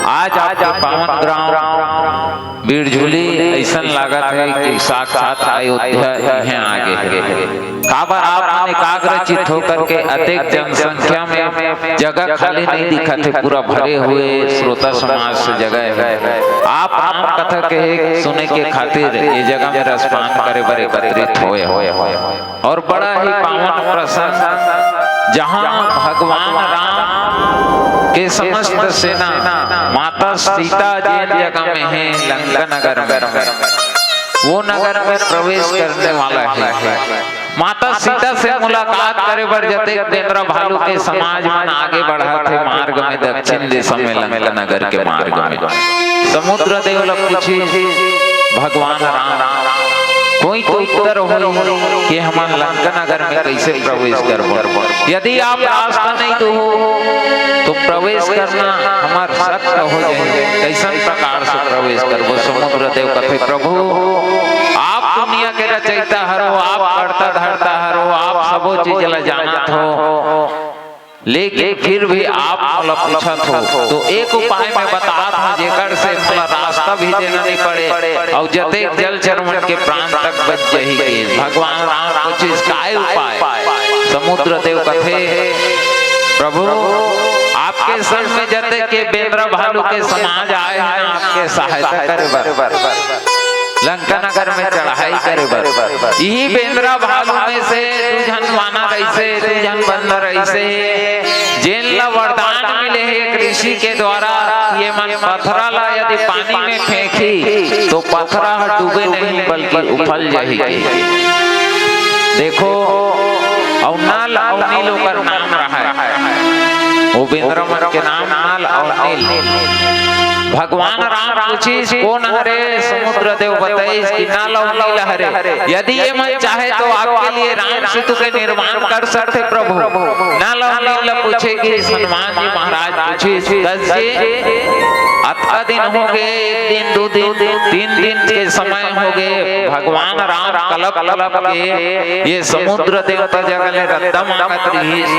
आज आपके पावन ग्राम बीरझुली ऐसन लागत है कि साक्षात अयोध्या इहें आगे है। काबर आप मन एकाग्र चित्त होकर के अतेक जनसंख्या में जगह खाली नहीं दिखत है, पूरा भरे हुए श्रोता समाज से जगह है। आप राम कथा कहे सुने के खातिर ये जगह में रसपान करे बर एकत्रित होए हो। और बड़ा ही पावन प्रसंग, जहाँ भगवान राम के समस्त सेना माता सीता जेन जगह में है, लंका नगर में, वो नगर में प्रवेश करने वाला है। माता सीता से मुलाकात करे बर जतेक बेंदरा भालू के समाज मन आगे बढ़त हे मार्ग में, दक्षिण दिशा में लंका नगर के मार्ग में। समुद्र देव ला पूछी, भगवान राम, कोई तो उत्तर होई कि हमन लंका नगर में कैसे प्रवेश करबो? यदि आप रास्ता नहीं दो तो प्रवेश करना हमार सख्त हो जाए। कैसन प्रकार से प्रवेश करबो? समुद्र देव कथे, प्रभु, आप दुनिया के रचयिता हरो, आप कर्ता धर्ता हरो, आप सबो चीज ला जानत हो, लेकिन फिर भी आप मोला पूछत हो, तो एक उपाय मैं बतात हूँ, जेकर से मोला रास्ता भी देना नहीं पड़े, और जतेक जलचर मन के प्राण तक बच जाही। के भगवान राम पूछिस, "काय उपाय?" समुद्र देव कथे, "प्रभु, आपके संग में जतेक के बेंदरा भालू के समाज आए हैं ना, आपके सहायता करे बर।" लंका नगर में चढ़ाई करे बर। इही बेंदरा भालू में से दू झन वानर अइसे, दू झन बंदर अइसे, जेन ला वरदान मिले हे एक ऋषि के द्वारा, ये मन पथरा ला यदि पानी में फेंकही तो पथरा ह डूबे नहीं बल्कि उफल जाही। देखो, अउ नल अउ नील ओकर नाम रहय, वो बेंदरा मन के नाम नल अउ नील। भगवान राम पूछिस, "कोन हरे?" समुद्र देव बताइस कि नल अउ नील हरे। यदि ये मन चाहे तो आपके लिए राम सेतु के निर्माण कर सकथे प्रभु। नल अउ नील पूछे कि हनुमान जी महाराज पूछिस, "दस जी, अतका दिन हो गए, एक दिन, दू दिन, तीन दिन के समय हो गए, भगवान राम कलप कलप के ये समुद्र देवता जगह ले रद्दा मांगत रहिस,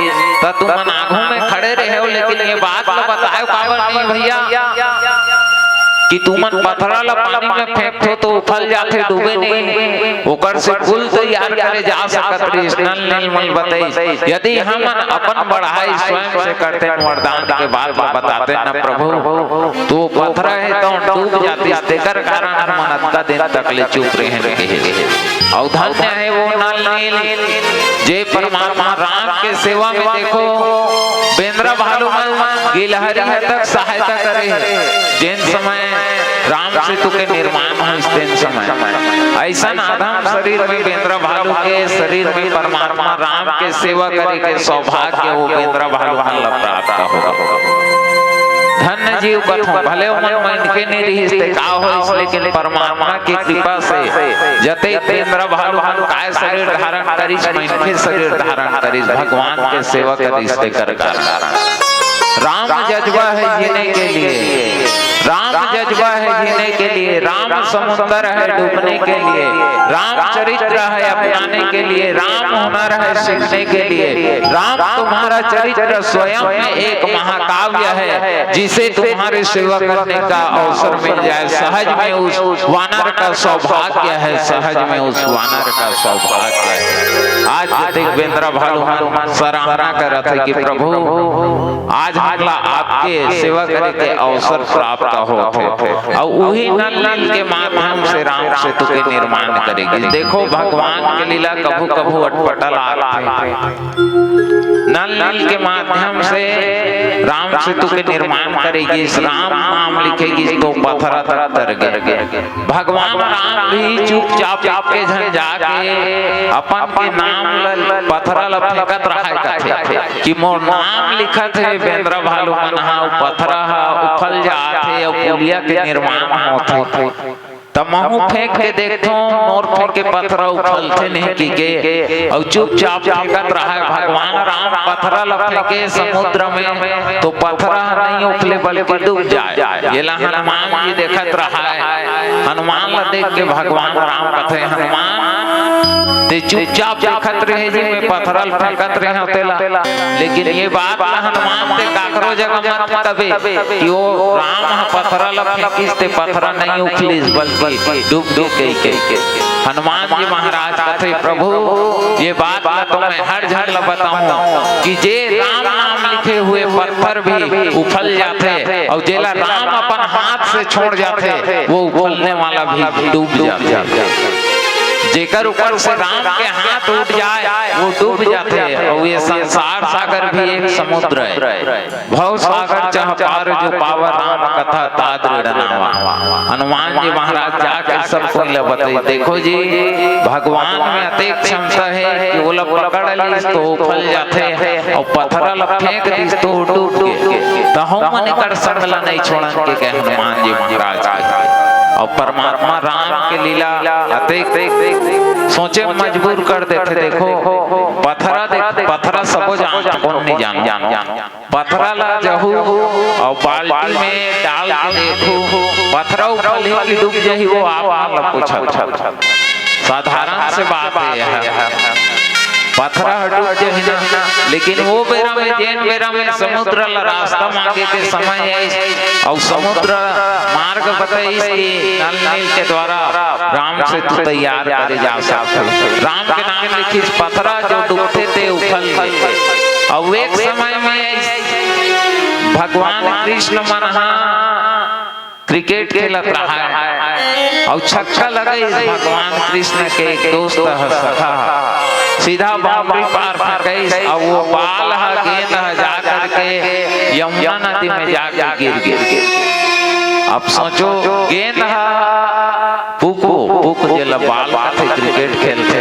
त तुमन आघू में खड़े रहे हो, लेकिन ये बात ला बताए काबर नहीं भैया कि तुमन पथरा ला पानी में फेंकथो तो उफल जाथे, डूबे नहीं, ओकर से पुल तैयार करे जा सकत रहिस।" नल नील मन बताइस, "यदि हमन अपन बढ़ाई स्वयं से करते, वरदान के बात ला बताते न प्रभु, तो पथरा हे तो डूब जातिस, तेकर कारण हमन अतका दिन तक ले चुप रहेन," कहे। अउ धन्य हे वो नल नील, जे परमात्मा राम के सेवा में, देखो, बेंदरा भालू मन गिलहरी ह तक सहायता करे हे, जेन समय राम सेतु के निर्माण होइस तेन समय। अइसन अधम शरीर में बेंदरा भालू के शरीर में परमात्मा राम के सेवा करे के सौभाग्य वो बेंदरा भालू मन ला प्राप्त हो। धन्य जीव कथों, भले ओमन मनखे नहीं रहिस ते का होइस, लेकिन परमात्मा की कृपा से जते बेंदरा भालू मन काय शरीर धारण करिस, मनखे शरीर धारण करिस, भगवान के सेवा करिस, तेकर कारण राम जज्बा है जीने के लिए। राम जज्बा है जीने के लिए, राम समुंदर है डूबने के लिए, राम चरित्र है अपनाने के लिए, राम हुनर है सीखने के लिए। राम तुम्हारा चरित्र स्वयं में एक महाकाव्य है, जिसे तुम्हारे सेवा करने का अवसर मिल जाए। सहज में उस वानर का सौभाग्य है, सहज में उस वानर का सौभाग्य है। आज जतेक बेंदरा भालू मन सराहना करत हे कि प्रभु, आज हमला आपके सेवा करे के अवसर प्राप्त होत हे। अउ उही नल नील के माध्यम से राम सेतु के निर्माण करे गिस। देखो, भगवान के लीला कभू कभू अटपटा लागथे। नल नील के माध्यम से राम सेतु के निर्माण करे गिस, राम नाम लिखे गिस तो पथरा तक तर गे। भगवान राम भी चुपचाप एके झन जाके अपन के नाम ल, पथरा ल फेंकत रहाय कथे कि मोर नाम लिखत हे बेंदरा भालू मन ह, पथरा ह उफल जात हे अउ पुलिया के निर्माण होत हे। त महूं फेंक के देखथों, मोर फेंके पथरा उफलथे नहीं कि के, अउ चुपचाप फेंकत रहाय। भगवान राम पथरा ल फेंके समुद्र में, तो पथरा ह नहीं उफले बल्कि डूब जाय। येला हनुमान जी देखत रहाय। हनुमान ला देख के भगवान राम कथे, "हनुमान, ते चुपचाप देखत रहे जी, मैं पथरा ल फेंकत रहे हंव तेला, लेकिन ये बात ला हनुमान ते काकरो जगह मत बताबे कि वो राम ह पथरा ल फेंकिस ते पथरा नहीं उफलिस बल्कि डूब गे कहिके।" हनुमान जी महाराज कथे, "प्रभु, ये बात ला तो मैं हर झन ला बताहूं कि जे राम नाम लिखे हुए पत्थर भी उफल जाथे, अउ जेला राम अपन हाथ से छोड़ जाथे, वो उफलने वाला भी डूब जाथे। जेकर ऊपर से राम के हाथ उठ जाय, वो डूब जाथे। अउ ये संसार सागर भी एक समुद्र हे। भव सागर चह पार जो पावा, राम कथा ता दृढ़ नावा।" हनुमान जी महाराज जाके सब कोई ला बताइस, "देखो जी, भगवान में अतेक क्षमता हे कि ओला पकड़ लिस तो उफल जाथे, अउ पथरा ला फेंक दिस तो डूब गे। त हमन एकर संग ला नहीं छोड़न," के कहे हनुमान जी महाराज के। अउ परमात्मा राम के लीला अतेक सोचे मजबूर कर देथे। देखो, पथरा देख, पथरा सबो जान, कोन नहीं जान। पथरा ला जहू अउ बाल्टी में डाल के देखू, पथरा उफलही कि डूब जही, वो आप मन ला पूछत। साधारण से बात हे यह। पथरा ह डूब जही ना, लेकिन वो बेरा में, जेन बेरा में समुद्र ला रास्ता मांगे के समय आइस, अउ समुद्र मार्ग बताइस कि नल नील के द्वारा राम सेतु तैयार करे जा सकथे। राम के नाम लिखिस, पथरा जो डूबथे ते उफल गे। अउ एक समय में भगवान कृष्ण मन ह क्रिकेट खेलत रहाय अउ छक्का लगइस भगवान कृष्ण के एक दोस्त ह, सखा ह, सीधा बाउंड्री पार फेंकइस अउ वो बाल ह, गेंद ह जा करके यमुना नदी में जाके गिर गे। अब सोचो, गेंद ह पुक, पुक जेला बाल कथे, क्रिकेट खेलथे,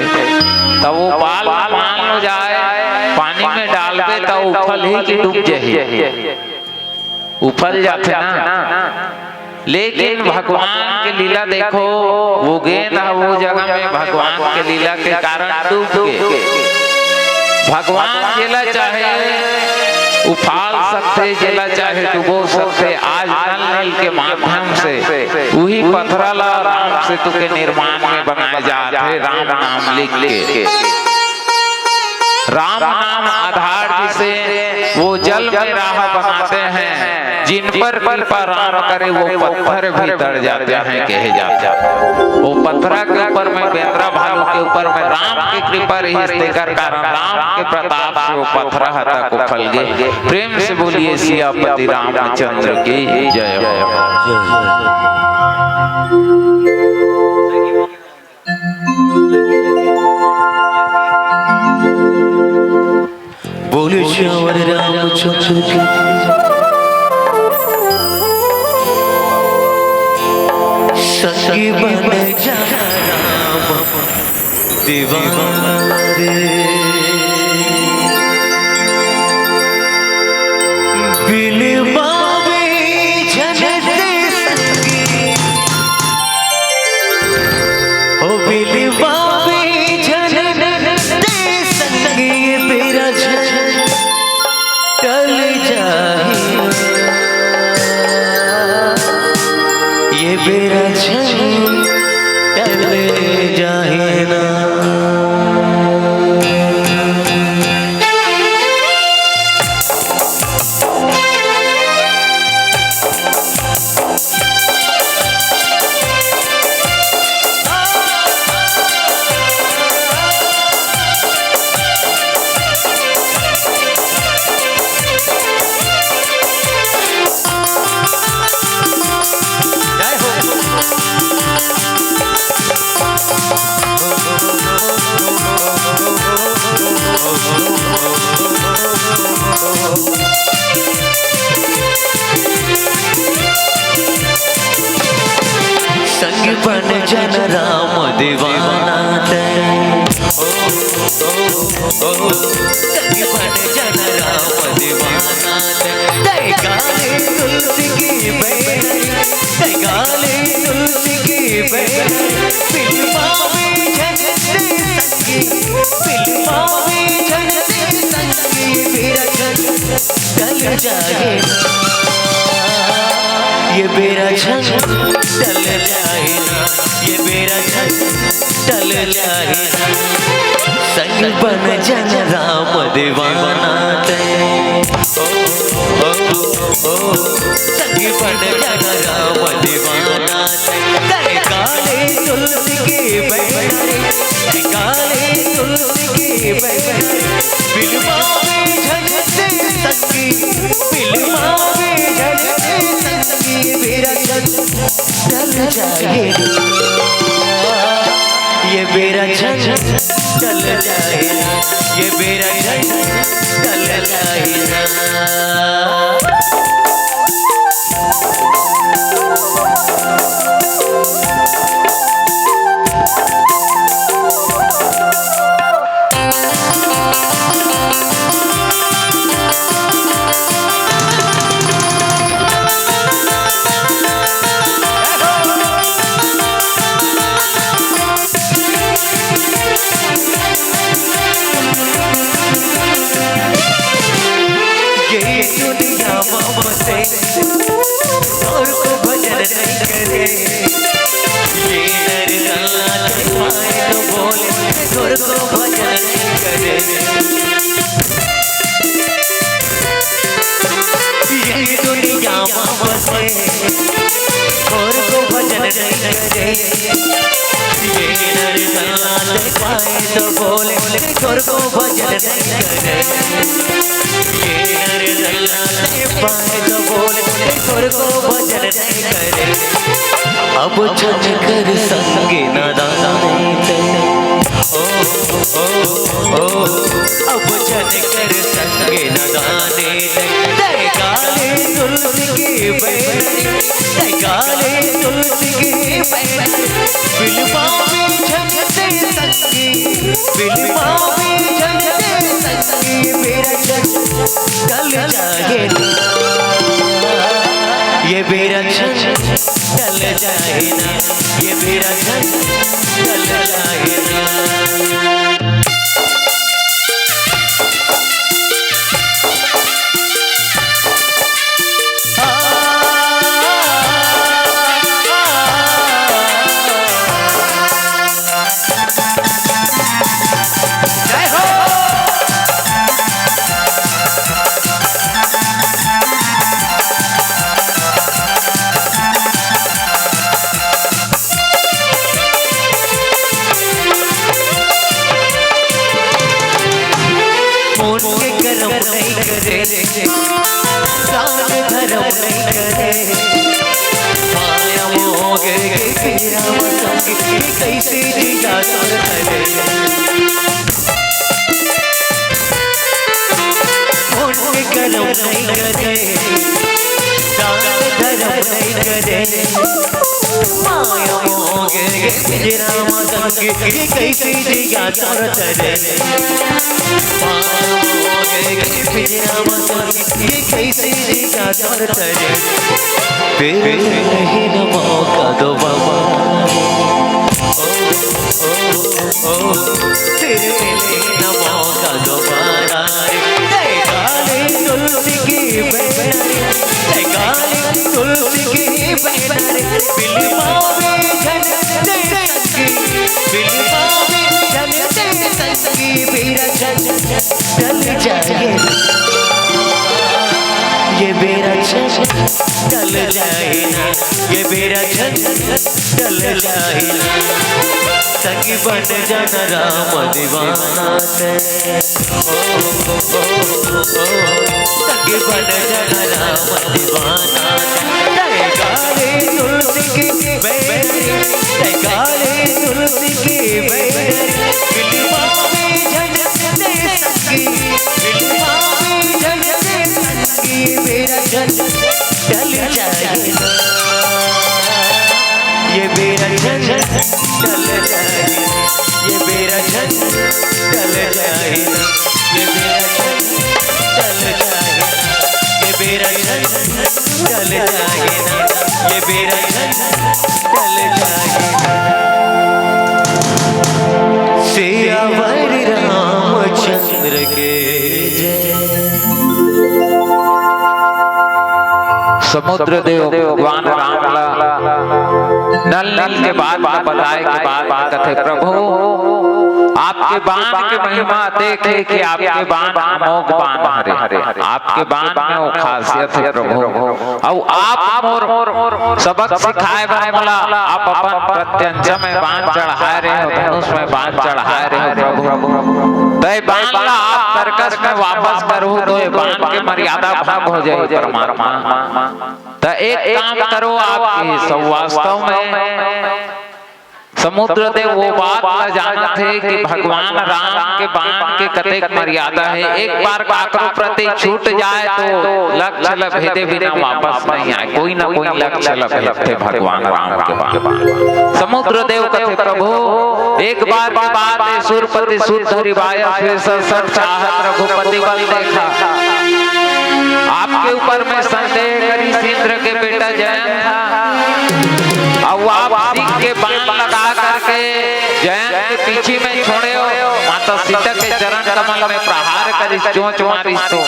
त वो बाल मान लो जाय, पानी में डालबे त उफलही कि डूब जही? उफल जाथे ना। लेकिन भगवान के लीला देखो, वो गेंद ह वो जगह में भगवान के लीला के कारण डूब गे। भगवान जेला चाहे उफाल सकथे, जेला चाहे डुबो सकथे। आज नल नील के माध्यम से उही पथरा ला राम सेतु के निर्माण में बनाए जात हे, राम नाम लिख के। राम नाम आधार जिसे वो जल में राह बनाते हैं, जिन पर कृपा राम करे वो पत्थर भी तर जाते हैं, कहे जाते हैं। वो पत्थरा के ऊपर में, बेंदरा भालू के ऊपर में राम की कृपा रहिस, तेकर कारण राम के प्रताप से वो पत्थरा ह तक उफल गे। प्रेम से बोलिए सियापति रामचंद्र की जय हो। बोल सियावर रामचंद्र की। सखी बन जा राम दीवाना रे। बिलवा में झनक संगी, ओ बिलवा में झनक संगी, ये बेरा झन टल जाही। बेरा झन टल जाही ना। संग बन जन राम दीवाना तैं। संग बन जन राम दीवाना तैं। तैं गाले तुलसी के बैनरी, तैं गाले तुलसी के बैनरी। बिलमावे झन तैं संगी, बिलमावे झन तैं संगी। बेरा झन टल जाही ना, ये बेरा झन टल जाही ना, ये बेरा झन टल जाही ना। संग बन जन राम दीवाना तैं। ओ, ओ, ओ, ओ, संग बन जन राम दीवाना तैं। तैं गाले तुलसी के बैनरी, तैं गाले तुलसी के बैनरी। बिलमावे झन तैं संगी, बिलमावे झन तैं संगी। बेरा झन टल जाही ना, ये बेरा झन टल जाही ना, ये बेरा झन टल जाही ना। ये दुनिया मा बसे, तोर को भजन नइ करे। ये नर नल्ला तैं पाए तो बोले, तोर को भजन नइ करे। ये दुनिया मा बसे, तोर को भजन नइ करे। ये नर नल्ला तैं पाए तो बोले, तोर को भजन नइ करे। ये नर नल्ला तैं पाए तो बोले, तोर को भजन नइ करे। अब झन कर संगे नदानी तैं। ओ, ओ, ओ, अब झन कर संगे नदानी तैं। तैं गाले तुलसी के बैनरी, तैं गाले तुलसी के बैनरी। बिलमावे झन तैं संगी, बिलमावे झन तैं संगी। बेरा झन टल जाही ना, ये बेरा झन टल जाही ना, ये बेरा झन टल जाही ना। मोन के करम नइ करे, दान धरम नइ करे। माया मोह के घेरा म संगी, कइसे जिया तोर तरे। मोन के करम नइ करे, दान धरम नइ करे। माया मोह के घेरा म संगी, कइसे जिया तोर तरे। माया मोह के घेरा म संगी, कइसे जिया तोर तरे। फिर नहीं न मौका दोबारा। ओ, ओ, ओ, ओ, फिर मिले न मौका दोबारा। तैं गाले तुलसी के बैनरी, तैं गाले तुलसी के बैनरी। बिलमा ये बेरा झन टल जाही ना, संगी बन जाना राम दीवाना तैं। ओ, ओ, ओ, ओ, ओ, संगी बन जाना राम दीवाना तैं। तैं गाले तुलसी के बैरी, तैं गाले तुलसी के बैरी, मिलवा में झन से संगी, मिलवा में झन से संगी, बेरा झन टल जाही ना। ये बेरा झन टल जाही ना, ये बेरा झन टल जाही ना, ये बेरा झन टल जाही ना, ये बेरा झन टल जाही ना, ये बेरा झन टल जाही ना। सियावर रामचंद्र के जय। समुद्र देव भगवान राम ला नल नील के बात ला बताए के बाद में कथे, "प्रभु, आपके बाण के महिमा देखे कि आपके बाण अमोघ बाण हरे, आपके बाण में वो खासियत हे प्रभु, अउ आप मोर सबक सिखाए बर मोला आप अपन प्रत्यंचा में बाण चढ़ाए रहे हो, धनुष में बाण चढ़ाए रहे हो प्रभु, त ये बाण ला आप तरकस में वापस करहू तो ये बाण के मर्यादा भंग हो जाही परमात्मा।" त एक काम करो, आप ही सब वास्तव में समुद्र देव वो बात ला जानत हे कि भगवान राम के बाण के कतेक मर्यादा हे। एक बार काकरो प्रति छूट जाए तो लक्ष्य ला भेदे बिना वापस नहीं आए, कोई ना कोई लक्ष्य ला भेदथे भगवान राम के बाण। समुद्र देव कथे, "प्रभु, एक बार के बात हे, सुरपति सुत धरि बायस, विषय सब चाहत रघुपति बल देखा।" आपके ऊपर में संदेह करिस इंद्र के बेटा जयंत हा, अउ आप सिंह के बाण लगा करके जयंत के पीछे में छोड़े हो, माता सीता के चरण कमल में प्रहार करिस, चोंच मारिस तो,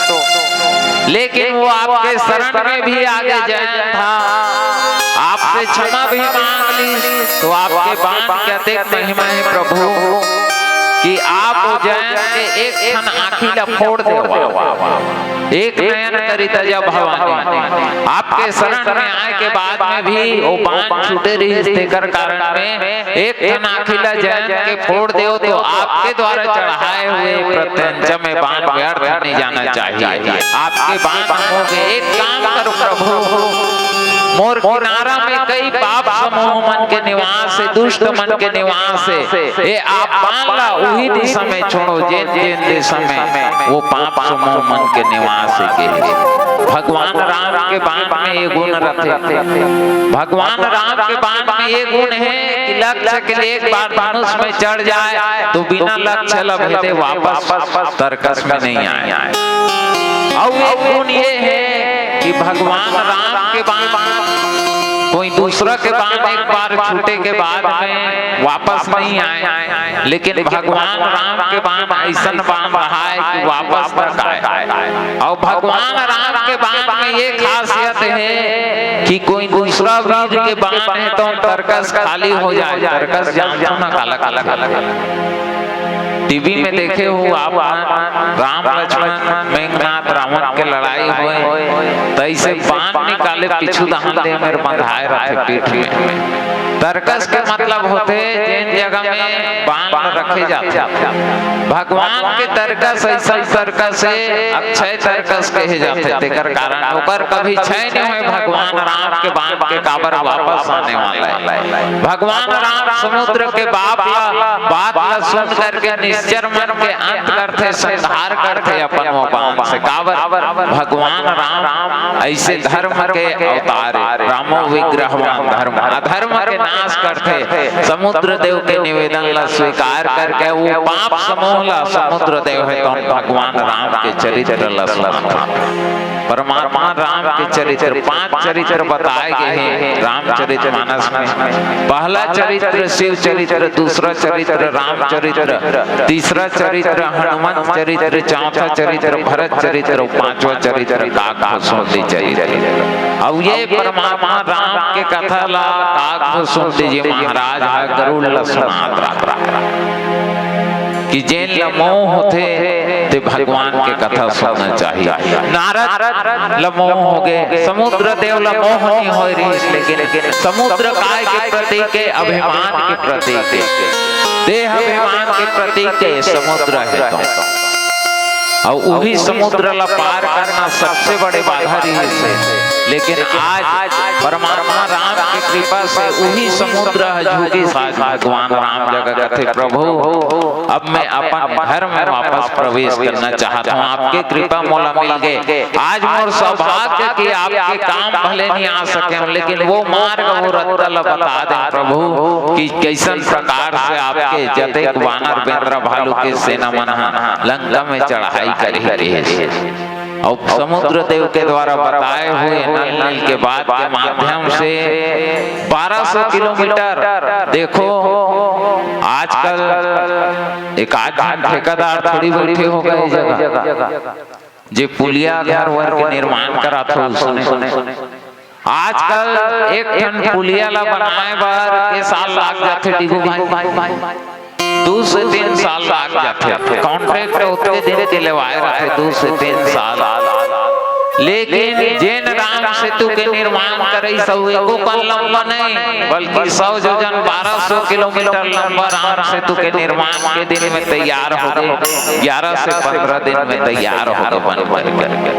लेकिन वो आपके शरण में भी आगे जयंत हा, आपसे क्षमा भी मांग लिस, तो आपके बाण के अतेक महिमा हे प्रभु कि आप जयंत के एक ठन आँखी ला फोड़ देवा, एक नयन करी तजा भवानी। आपके शरण में आए के बाद में भी वो बाण छूटे रहिस, तेकर कारण में एक ठन आँखी ला जयंत के फोड़ देव तो आपके द्वारा चढ़ाए हुए प्रत्यंचा में बाण व्यर्थ नहीं जाना चाहिए। आपके बाण अमोघ हे, एक काम करो प्रभु, मोर किनारा में कई पाप समूह मन के निवास हे, दुष्ट मन के निवास हे, ये आप बाण ला उही दिशा में छोड़ो, जेन जेन दिशा में वो पाप समूह मन के निवास हे। भगवान राम के बाण में ये गुण रथे, भगवान राम के बाण में ये गुण हे कि लक्ष्य के लिए एक बार धनुष में चढ़ जाए तो बिना लक्ष्य ला भेदे वापस तरकस में नहीं आए। अउ एक गुण ये हे कि भगवान राम के बाण, कोई दूसरा के बाण एक बार छूटे के बाद में वापस नहीं आए, लेकिन भगवान राम के बाण अइसन बाण रहा हे कि वापस तक आए। अउ भगवान राम के बाण में ये खासियत हे कि कोई दूसरा वीर के बाण हे तो तरकस खाली हो जाए। तरकस जानथो ना काला काला काला। टीवी में देखे हो आप, राम लक्ष्मण मेघनाथ रावण के लड़ाई होय, त अइसे बाण निकाले, पीछू दहान दे मेर बंधाए रथे पीठ में। तरकस के मतलब होथे जेन जगह में बाण रखे जाथे। भगवान के तरकस अइसन तरकस हे, अक्षय तरकस कहे जाथे, तेकर कारण ओकर कभी क्षय नहीं होय। भगवान राम के बाण के काबर वापस आने वाला हे। भगवान राम समुद्र के बाप ला, बात ला सुन करके निश्चर मन के अंत करथे, संहार करथे अपन वो बाण से। काबर? भगवान राम अइसे धर्म के अवतार हे, रामो विग्रहवान धर्म, अधर्म के नाश करथे। समुद्र देव के निवेदन ला स्वीकार करके वो पाप समूह ला समुद्र देव हे तो भगवान राम के चरित्र ला सुनाथे। परमात्मा राम के चरित्र, पांच चरित्र बताए गए हे रामचरित मानस में। पहला चरित्र शिव चरित्र, दूसरा चरित्र राम चरित्र, तीसरा चरित्र हनुमंत चरित्र, चौथा चरित्र भरत चरित्र, पांचवा चरित्र काकभुसुंडी चरित्र। अब ये परमात्मा राम के कथा ला काकभुसुंडी जी महाराज ह गरुड़ ला सुनात रहा। कि जेन ल मोह होथे, ते भगवान के कथा सुनना चाहिए। नारद ल मोह होगे, समुद्र देव ल मोह नहीं होय रिहिस, लेकिन समुद्र काय के प्रतीक हे? अभिमान के प्रतीक हे, देह अभिमान के प्रतीक हे समुद्र हे तो। अउ उही समुद्र ल पार करना सबसे बड़े बाधा रिहिस हे, लेकिन आज परमात्मा राम के कृपा से उही समुद्र ह झुकिस। आज भगवान राम जगह कथे, "प्रभु, अब मैं अपन घर में वापस प्रवेश करना चाहत हूँ, आपके कृपा मोला मिल गे। आज मोर सौभाग्य कि आपके काम भले नहीं आ सके, लेकिन वो मार्ग, वो रस्ता ल बता दे प्रभु, कि कैसन प्रकार से आपके जतेक वानर, बेंदरा, भालू के सेना मन ह लंका में चढ़ाई करही रिहिस।" अउ समुद्र देव के द्वारा बताए हुए नल नील के बात के माध्यम से बारह सौ किलोमीटर, देखो, आजकल एक आध ठेकेदार थोड़ी बैठे होगे जगह, जे पुलिया घर वर के निर्माण करात हो उसने। आजकल एक ठन पुलिया ला बनाए बर के साल लाग जाथे, डिगू भाई, दू से तीन साल लाग जाथे। कॉन्ट्रैक्ट ओतके दिन के लेवाए रथे, दू से तीन साल। लेकिन जेन राम सेतु के निर्माण करइस, एको कन लंबा नहीं, बल्कि सौ योजन, बारह सौ किलोमीटर लंबा राम सेतु के निर्माण के दिन में तैयार होगे, ग्यारह से पंद्रह दिन में तैयार होगे बन करके।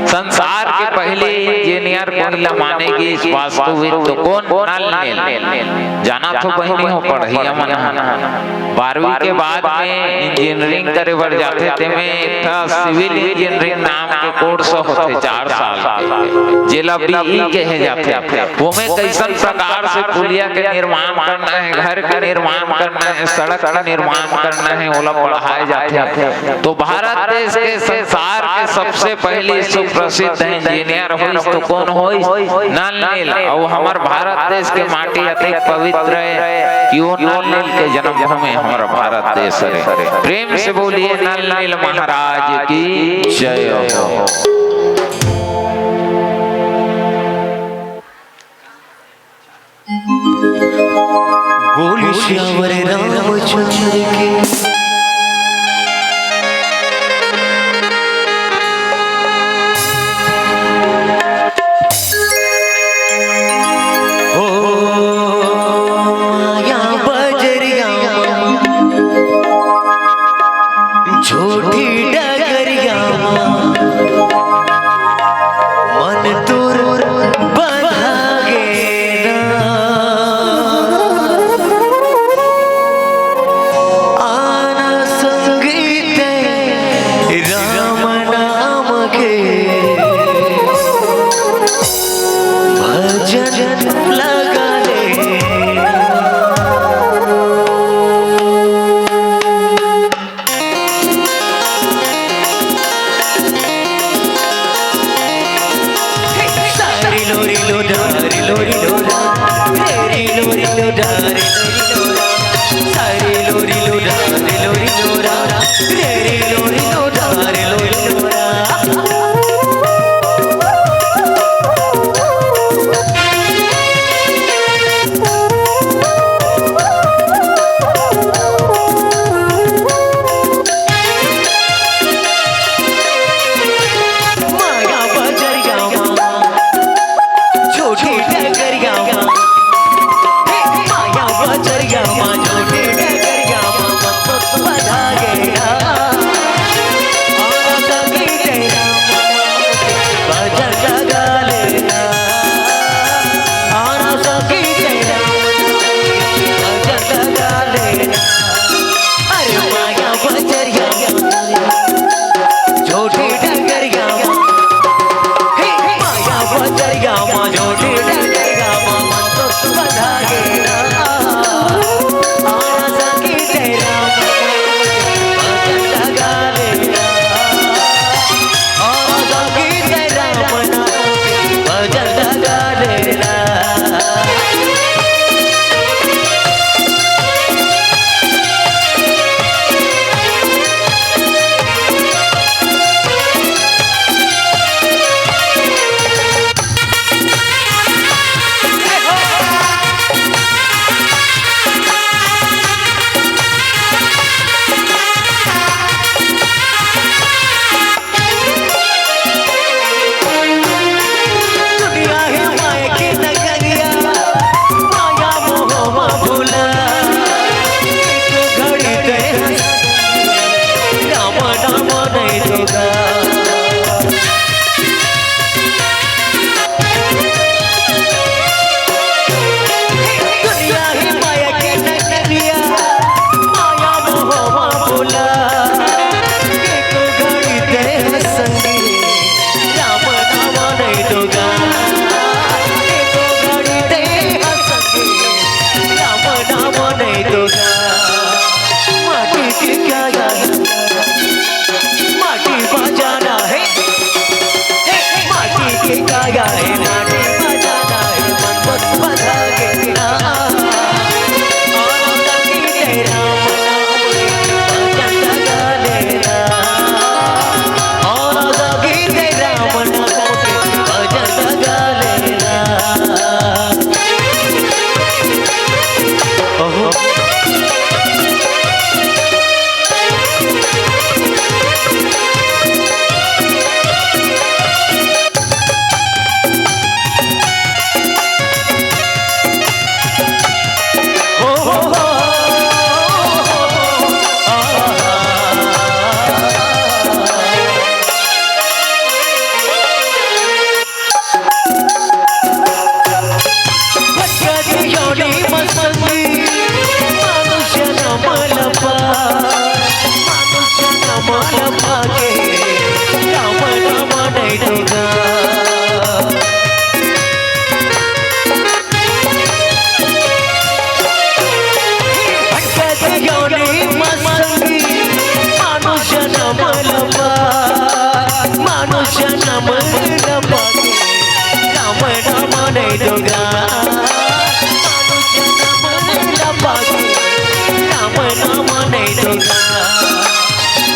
संसार के पहली इंजीनियर कोन ला माने गिस, वास्तुविद, तो कोन? नल नील। जाना तो बहिनी हो, पढ़इया मन ह बारहवीं के बाद में इंजीनियरिंग करे बर जाथे, तेमे एक ठा सिविल इंजीनियरिंग नाम के कोर्स होथे चार साल के, जेला बीई कहे जाथे। ओमे कैसन प्रकार से पुलिया के निर्माण करना हे, घर के निर्माण करना हे, सड़क के निर्माण करना हे, ओला पढ़ाए जाथे। तो भारत देश के संसार के सबसे पहली सुप्रसिद्ध इंजीनियर होइस तो कोन होइस? नल नील। अउ हमर भारत देश के माटी अतेक पवित्र हे कि वो नल नील के जन्मभूमि हमर भारत देश हरे। प्रेम से बोलिए नल नील महाराज की जय हो। बोल सियावर रामचंद्र की। ओ माया बजरिया, झूठी डगरिया, मन तोर बंधा गे ना। आ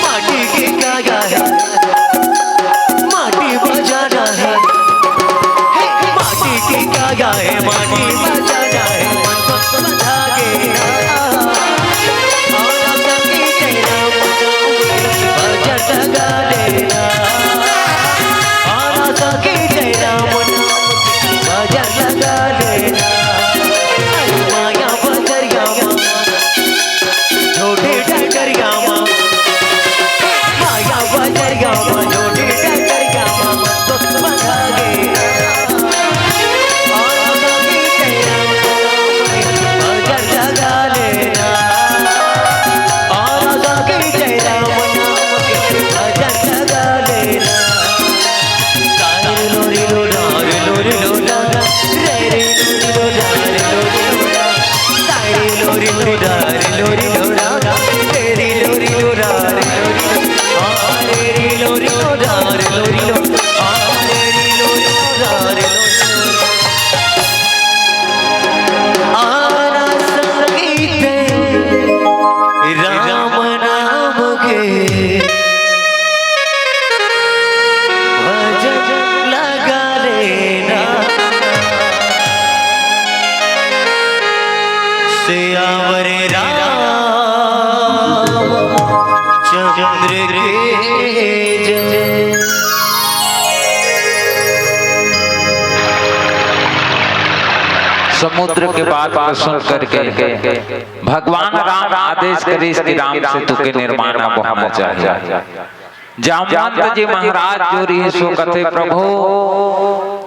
माटी के काया हे, माटी बजाना हे। हे, माटी के काया हे, माटी बजाना हे। धागे ना। और संगीत तेरा भजन गाने ना। और संगीत तेरा भजन गाने ना। माया बजरिया छोटे डगरिया मा, माया बजरिया मा, छोटे डगरिया मा, बंधा गे। और आगे तेरा भजन लगा लेना, और आगे तेरा भजन लगा लेना। आना संगीत राम नाम के भजन लगा लेना। सियावर रामचंद्र के जय। समुद्र के बात को सुन करके भगवान राम आदेश करिस कि राम सेतु के निर्माण अब होना चाहिए। जामवंत जी महाराज जो रहिस वो कथे, "प्रभु,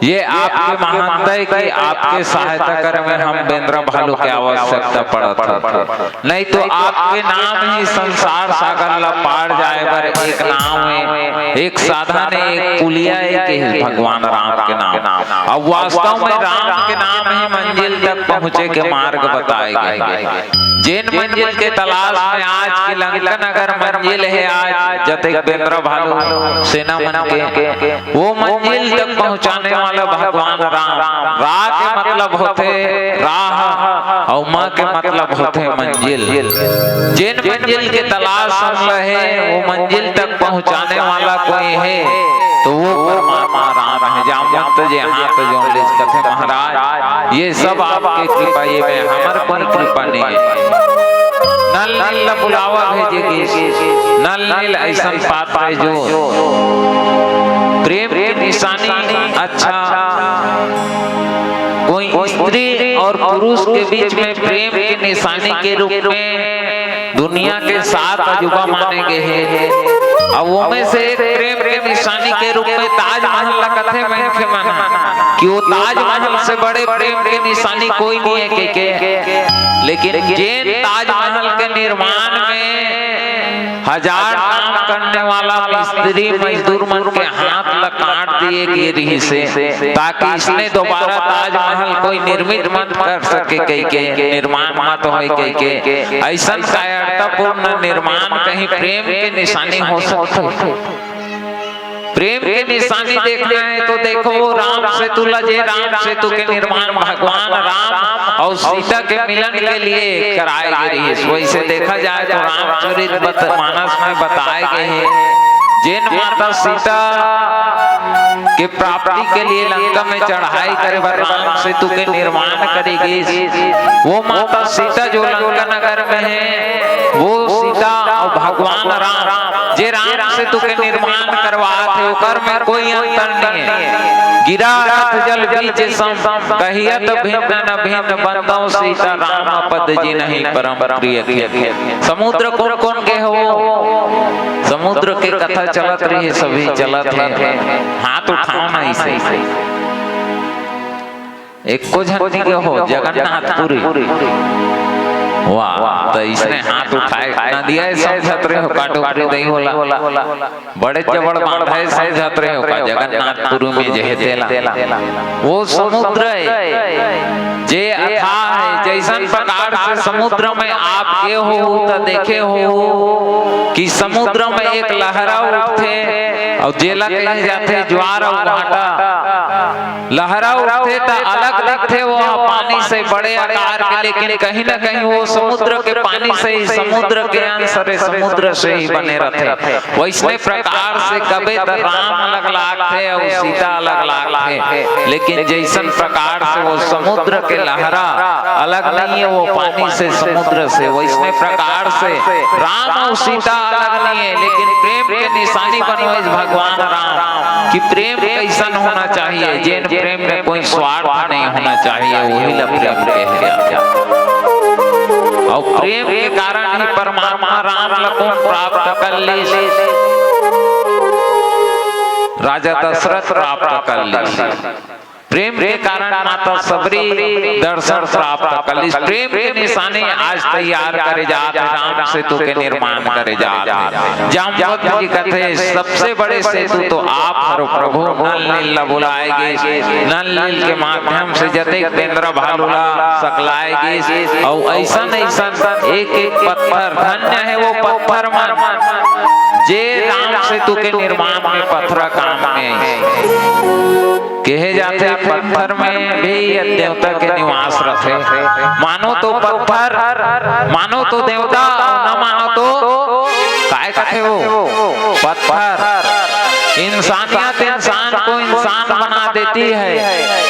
ये आपके महानता हे कि आपके सहायता करे में हम बेंदरा भालू के आवश्यकता पड़त हे, नहीं तो आपके नाम ही संसार सागर ला पार जाए बर एक नाव हे, एक साधन हे, एक पुलिया हे," कहिस भगवान राम के नाम। अब वास्तव में राम के नाम ही मंजिल तक पहुँचे के मार्ग बताए गे हे। जेन मंजिल के तलाश में आज के लंका नगर मंजिल हे, आज जतेक बेंदरा भालू सेना मन के, वो मंजिल तक पहुँचाने वाला भगवान राम। रा के मतलब होथे राह, अउ म के मतलब होथे मंजिल। जेन मंजिल के तलाश में हे, वो मंजिल तक पहुँचाने वाला कोई हे, तो वो परमात्मा राम हे। जामवंत जी हाथ जोड़ लिस, कथे, "महाराज, ये सब आपके कृपा, ये में हमर कोई कृपा नहीं हे।" नल नील ला बुलावा भेजे गिस। नल नील अइसन पात्र हे जो प्रेम के निशानी, अच्छा, कोई स्त्री और पुरुष के बीच में प्रेम के निशानी के रूप में दुनिया के सात अजूबा माने गे हे। अउ ओमे से एक प्रेम के निशानी के रूप में ताजमहल ला कथे मनखे मन कि वो ताजमहल से बड़े प्रेम के निशानी कोई नहीं हे कहिके। लेकिन जेन ताजमहल के निर्माण में हजार काम करने वाला मिस्त्री मजदूर मन के हाथ ला काट दिए गे रिहिस हे, ताकि इसने दोबारा ताजमहल कोई निर्मित मत कर सके कहिके, निर्माण मत होए कहिके। अइसन कायरतापूर्ण निर्माण कहीं प्रेम के निशानी हो सकथे? प्रेम के निशानी देखना हे तो देखो, वो राम सेतु ला, जे राम सेतु के निर्माण भगवान राम अउ सीता के मिलन के लिए कराए गे रिहिस। वइसे देखा जाए तो रामचरित बत-, मानस में बताए गे हे, जेन माता सीता के प्राप्ति के लिए लंका में चढ़ाई करे बर राम सेतु के निर्माण करे गिस, वो माता सीता जो लंका नगर में हे, वो सीता अउ भगवान राम, जे राम सेतु के निर्माण करवात हे, ओकर में कोई अंतर नहीं हे। गिरा रथ जल बीच सम, कहियत भिन्न न भिन्न, बंदव सीता राम पद जिनहि परम प्रिय। समुद्र कोन कोन के हो? समुद्र के कथा चलत रही, सभी चलत हे। हाथ उठाओ ना इसे। एको झन के हो, जगन्नाथपुरी। वाह, त इसने हाथ उठाए। नदिया हे समझत रहे हो, काटो करी दई होला। बड़े जबड़ बांधा हे समझत रहे हो का, जगन्नाथपुरी में जे हे तेला। वो समुद्र हे, जे अथाह हे, जइसन प्रकार से समुद्र में आप गे हो त देखे हो कि समुद्र में एक लहरा उठथे अउ जेला कहे जाथे ज्वार अउ भाटा। लहरा उठथे त अलग दिखथे, वो ह पानी से बड़े आकार के, लेकिन कहीं ना कहीं वो समुद्र के पानी से ही, समुद्र के अंश हरे, समुद्र से ही बने रथे। वैसने प्रकार से कबे त राम अलग लागथे अउ सीता अलग लागथे, लेकिन जैसन प्रकार से वो समुद्र के लहरा अलग नहीं है, वो पानी से, समुद्र से, वैसने प्रकार से राम अउ सीता अलग नहीं है, लेकिन प्रेम के निशानी बनवाइस भगवान राम कि प्रेम कैसन होना चाहिए, जेन प्रेम में कोई स्वार्थ नहीं होना चाहिए, वही ला प्रेम कहे जाथे। अउ प्रेम के कारण ही परमात्मा राम ला कोन प्राप्त कर लीस? राजा दशरथ प्राप्त कर लीस। प्रेम के कारण माता सबरी दर्शन प्राप्त कर लीस। प्रेम के निशानी आज तैयार करे जात हे, राम सेतु के निर्माण करे जात हे। जाम्बवंत जी कथे, सबसे बड़े सेतु तो आप हरो प्रभु। नल नील ला बुलाए गिस, नल नील के माध्यम से जतेक बेंदरा भालू ला सकलाए गिस, अउ अइसन अइसन एक एक पत्थर, धन्य हे वो पत्थर मन, जे राम सेतु के निर्माण में पथरा काम में आइस। कहे जाथे, पत्थर में भी ये देवता के निवास रथे। मानो तो पत्थर, मानो तो देवता, अउ न मानो तो काय कथे वो? पत्थर। इंसानियत इंसान को इंसान बना देती है,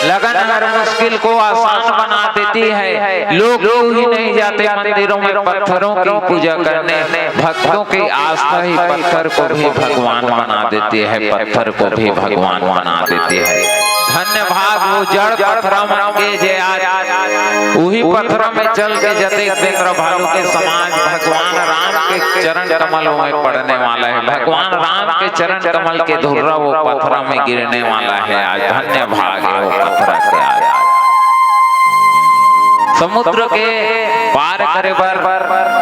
लगन हर मुश्किल को आसान बना देती है। लोग क्यों ही नहीं जाते मंदिरों में पत्थरों की पूजा करने? भक्तों की आस्था ही पत्थर को भी भगवान बना देती है, पत्थर को भी भगवान बना देती है। धन्य भाग वो जड़ पथरा मन के, जे आज उही पथरा में चल के जतेक बेंदरा भालू के समाज भगवान राम के चरण कमल में पड़ने वाला है, भगवान राम के चरण कमल के धुर्रा वो पथरा में गिरने वाला है। आज धन्य भाग है वो पथरा के। आज समुद्र के पार करे बर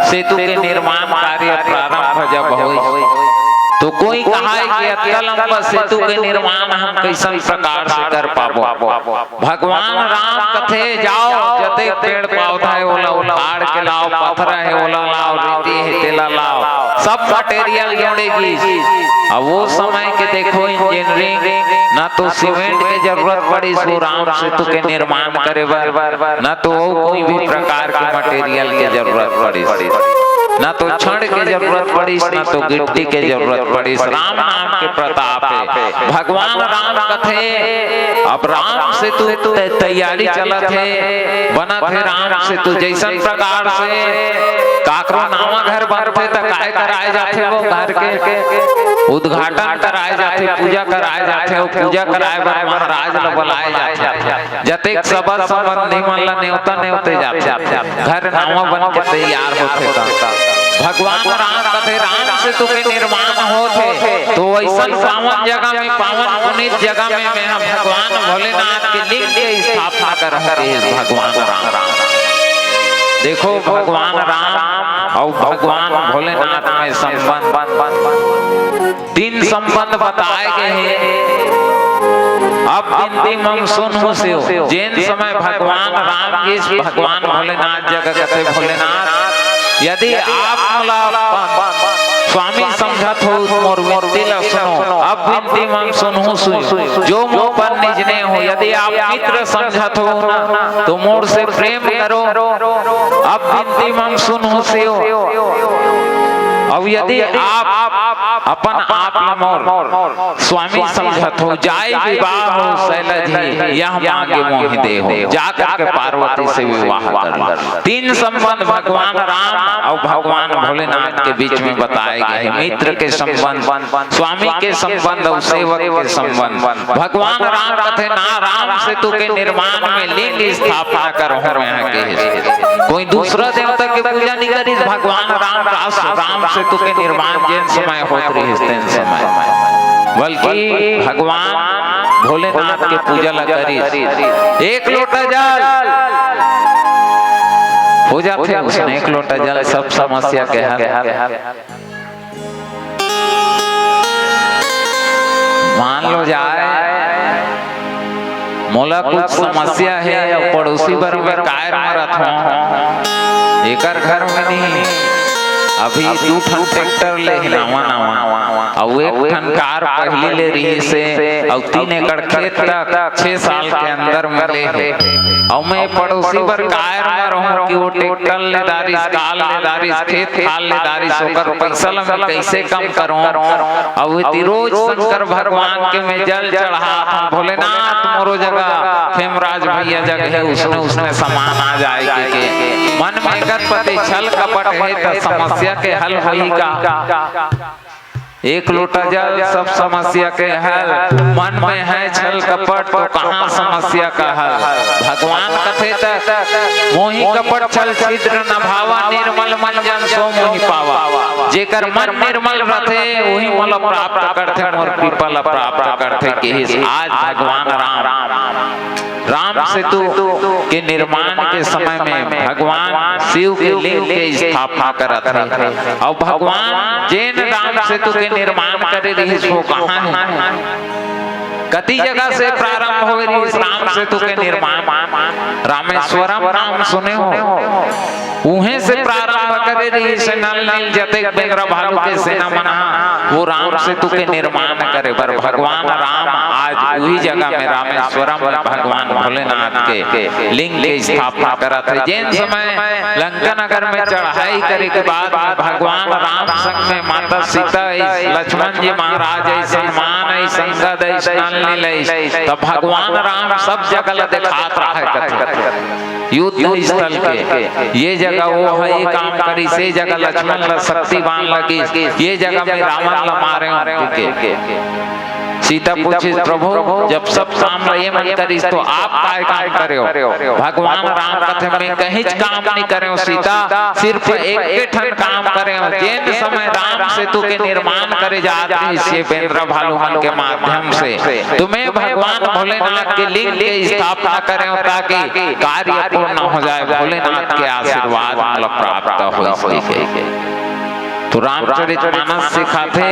सेतु के निर्माण कार्य प्रारंभ जब होइस, तो कोई कहे कि अतका लंबा सेतु के निर्माण हम कैसन प्रकार से कर पाबो? भगवान राम कथे, जाओ, जतेक पेड़ पौधा हे, ओला उखाड़ के लाओ, पथरा हे, ओला लाओ, रेती हे, तेला लाओ, सब मटेरियल जोड़े गिस। अब वो समय के देखो इंजीनियरिंग, ना तो सीमेंट के जरूरत पड़िस वो राम सेतु के निर्माण करे बर, ना तो वो कोई भी प्रकार के मटेरियल के जरूरत पड़िस, ना तो छड़ के जरूरत पड़िस, ना तो गिट्टी के जरूरत पड़िस। राम नाम के प्रताप हे। भगवान राम कथे, अब राम सेतु तै-, तैयारी चलत हे, बनत हे राम सेतु। जैसन प्रकार से काकरो नावा घर बनथे त काय कराए जाथे, वो घर के उद्घाटन कराए जाथे, पूजा कराए जाथे, अउ पूजा कराए बर महाराज ल बुलाए जाथे। जतेक सगा संबंधी मन ला नेवता नेवते जाथे, घर नावा बन के तैयार होथे त भगवान राम कथे, राम सेतु के निर्माण होथे, तो वैसन पावन जगह में, पावन पुनीत जगह में मैं ह भगवान भोलेनाथ के लिंग के स्थापना करहूं, कहिस भगवान राम। देखो, भगवान राम अउ भगवान भोलेनाथ में संबंध, तीन संबंध बताए गए हे। अब बिनती मम सुनहु शिव। जेन समय भगवान राम जी, भगवान भोलेनाथ जगह कथे, भोलेनाथ, यदि आप मोला अपन स्वामी समझत हो, मोर विनती ला सुनो। अब बिनती मम सुनहु शिव। जो मोर पर निज नेव हो, यदि आप मित्र समझत हो ना, तो मोर से प्रेम करो। अब बिनती मम सुनहु शिव। अउ यदि आप अपन आप ला मोर स्वामी समझत हो, जाय विवाह हो शैलजी, यह मांगे मोहि देहु। जा करके पार्वती से विवाह कर लो। तीन संबंध भगवान राम अउ भगवान भोलेनाथ के बीच में बताए गए हैं। मित्र के संबंध, स्वामी के संबंध अउ सेवक के संबंध। भगवान राम कथे, ना राम सेतु के निर्माण में लिंग स्थापना करहूं मैं ह, कहिस। कोई दूसरा देवता के पूजा नहीं करिस, भगवान राम, रास-, राम सेतु के निर्माण जेन समय होत रहिस तेन समय, बल्कि भगवान भोलेनाथ के पूजा ला करिस। एक लोटा जल हो जाथे उसने, एक लोटा जल सब समस्या के हल। मान लो जाए, मोला कुछ समस्या हे अउ पड़ोसी बर मैं काय मरत हूं, एकर घर में नहीं, अभी दू ठन ट्रैक्टर ले हे नवा नवा, अउ एक ठन कार पहिली ले रिहिस हे, अउ तीन एकड़ खेत तक छह साल के अंदर में ले हे। अउ मैं पड़ोसी बर कायर म रहूं कि वो ट्रैक्टर ले दारिस, कार ले दारिस, खेत खार ले दारिस, ओकर पैसा ल मैं कइसे कम करूं? अउ एती रोज शंकर भगवान के मैं जल चढ़ात हूं, भोलेनाथ मोरो जगह, खेमराज भैया जगह हे, उसने उसने समान आ जाए के, के। मन में एकर पति छल कपट हे त समस्या के हल होही का? एक लोटा जल सब समस्या के हल, मन में है छल कपट तो कहाँ समस्या का हल? भगवान कथे त मोहि कपट छल छिद्र न भावा, निर्मल मन जन सो मोहि पावा। जेकर मन निर्मल रथे, वही मोला प्राप्त करथे, मोर कृपा ला प्राप्त करथे, किहिस आज भगवान राम। राम सेतु के निर्माण के समय में भगवान शिव के लिंग के स्थापना करत हे। अउ भगवान जेन राम सेतु के निर्माण करे रिहिस, वो कहाँ हे? कति जगह से प्रारंभ होय रिहिस राम सेतु के निर्माण? रामेश्वरम नाम सुने हो? उहें से प्रारंभ करे रिहिस नल नील जतेक बेंदरा भालू के सेना मन हा, वो राम सेतु के निर्माण करे बर भगवान राम आज उही जगह में रामेश्वरम में भगवान भोलेनाथ के लिंग के स्थापना करत हे। जेन समय लंका नगर में चढ़ाई करे के बाद में भगवान राम संग में माता सीता अइस, लक्ष्मण जी महाराज अइस, हनुमान अइस, अंगद अइस, नल नील अइस, तब भगवान राम सब जगह ल देखात रहे कथे। युद्ध स्थल के, ये जगह वो हे, ये काम करिस, ये जगह लक्ष्मण ला शक्ति बाण लगिस, ये जगह में रावण ला मारे के। सीता पूछिस, "प्रभु, जब सब काम ला ये मन करिस, तो आप काय काम करे हो?" भगवान राम कथे, "मैं कहीं काम नहीं करे हो सीता, सिर्फ एक ठन काम करे हो।" जेन समय राम सेतु के निर्माण करे जात रहिस हे बेंदरा भालू मन के माध्यम से, तो मैं भगवान भोलेनाथ के लिंग के स्थापना करे हो, ताकि कार्य पूर्ण हो जाए, भोलेनाथ के आशीर्वाद मोला प्राप्त हो सके। तो रामचरित मानस सिखाथे,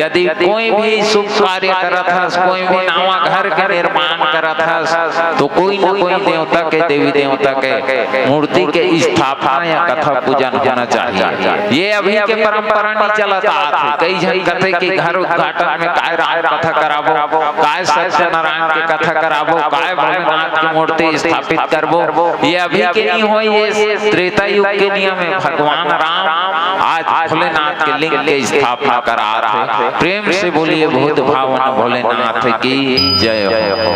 यदि कोई भी शुभ कार्य करत हस, कोई भी नवा घर के निर्माण करत हस, तो कोई न कोई देवता के, देवी देवता के मूर्ति के स्थापना या कथा पूजन होना चाहिए। ये अभी के परंपरा नहीं चलत आत हे। कई झन कथे कि घर उद्घाटन में काय राम कथा कराबो, काय सत्यनारायण के कथा कराबो, काय भोलेनाथ की मूर्ति स्थापित करबो। ये अभी के नहीं होय, ये त्रेता युग के नियम हे। भगवान राम आज भोलेनाथ के लिंग के स्थापना करात हे। प्रेम से बोलिए, भूत भावन भोलेनाथ की जय हो।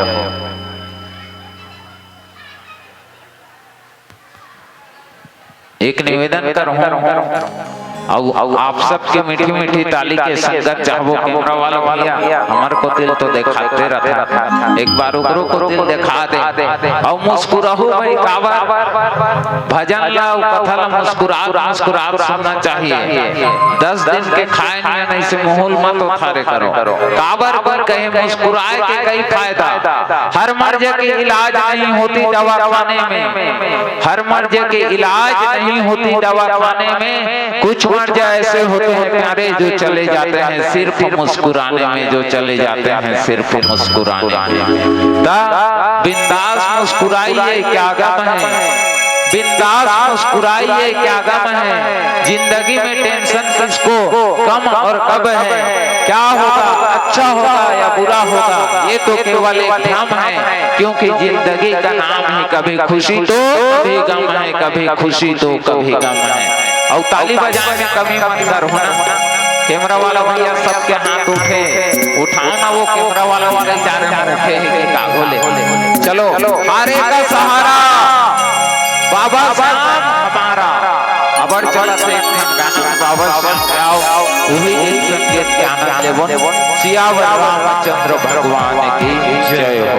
एक निवेदन करहूं, अउ, अउ आप सबके मीठी मीठी ताली के संगत चाहबो, कैमरा वाला भैया हमर कोतिल तो देखाते रथा, एक बार ओकरो कोतिल देखा दे। अउ मुस्कुराहू भाई, काबर भजन ला अउ कथा ला मुस्कुरात मुस्कुरात सुनना चाहिए। दस दिन के खाए में नहीं से मुहुल मत उठारे करो। काबर कोई कहे मुस्कुराए के कई फायदा। हर मर्ज के इलाज नहीं होती दवाखाने में, हर मर्ज के इलाज नहीं होती दवाखाने में। कुछ मर्ज ऐसे होते हैं प्यारे, जो चले जाते हैं सिर्फ मुस्कुराने में, जो चले जाते हैं सिर्फ मुस्कुराने में। ता बिंदास मुस्कुराइए, क्या गम है, बिंदास मुस्कुराइए, क्या गम है। जिंदगी में टेंशन किसको कम और कब है, क्या होगा, अच्छा होगा या बुरा होगा, ये तो केवल एक भ्रम है। क्योंकि जिंदगी का नाम ही कभी खुशी तो कभी गम है, कभी खुशी तो कभी गम है। अउ ताली बजाए में कमी मत करहू ना। कैमरा वाला भैया, सबके हाथ उठे, उठाओ ना वो कैमरा वाला, वाले जा रहे हैं, उठे हैं कि का बोले। चलो, हारे का सहारा बाबा श्याम हमारा। अबर चला से एक ठन गाना बाबा श्याम के आओ, वही गीत संगीत के आनंद लेबो। सियावर रामचंद्र भगवान की जय हो।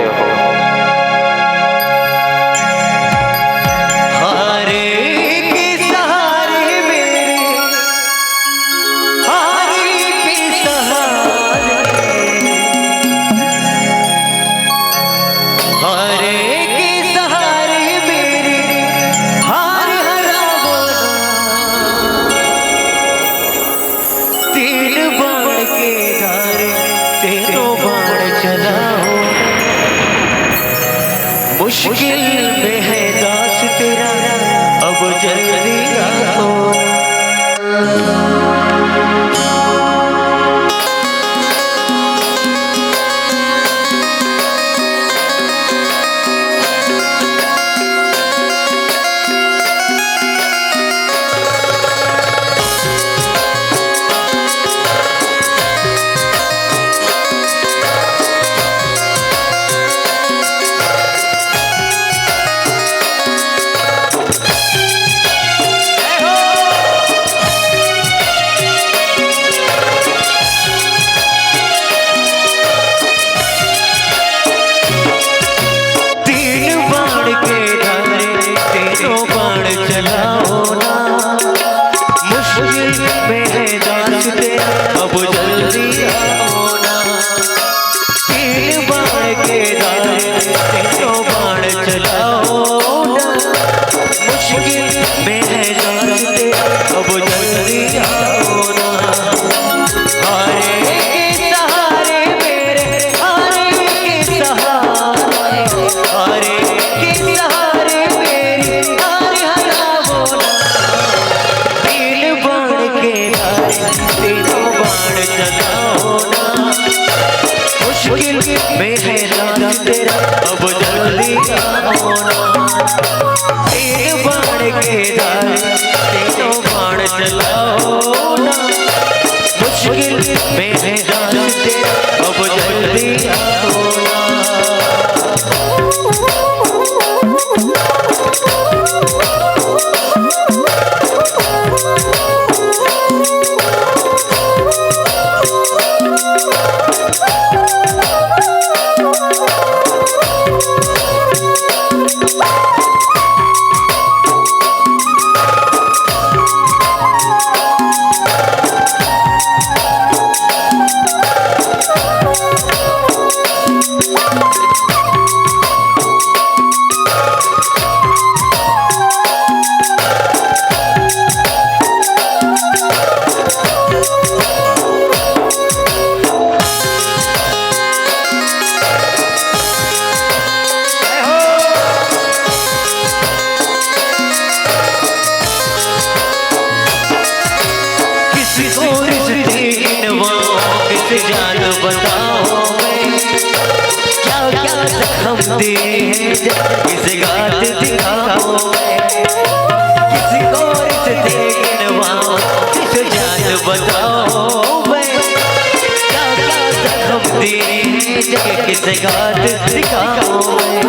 हारे के सहारे मेरे, हारे के सहारे, हारे के सहारे मेरे, हार हरावो ना। तीन बाण के धार, तीनों बाण चलाओ। मुश्किल में है दास तेरा, अब जल्दी आओ। किस घाट दिखाऊं मैं, किस कोर से गिनवाऊं, किस जात बताऊं मैं, क्या क्या जख्म दिए, किस घाट दिखाऊं मैं।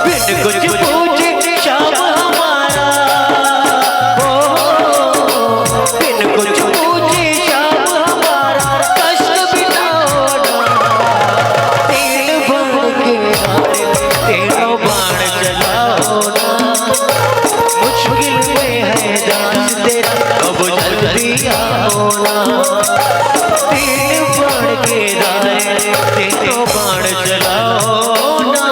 बिन कुछ पूछे श्याम हमारा, ओ, बिन कुछ पूछे श्याम हमारा, कष्ट बिताओ ना। तीन बाण के धारे, तीनों बाण चलाओ ना। मुश्किल में है दास तेरा, अब जल्दी आओ ना। तीन बाण के धारे, तीनों बाण चलाओ ना।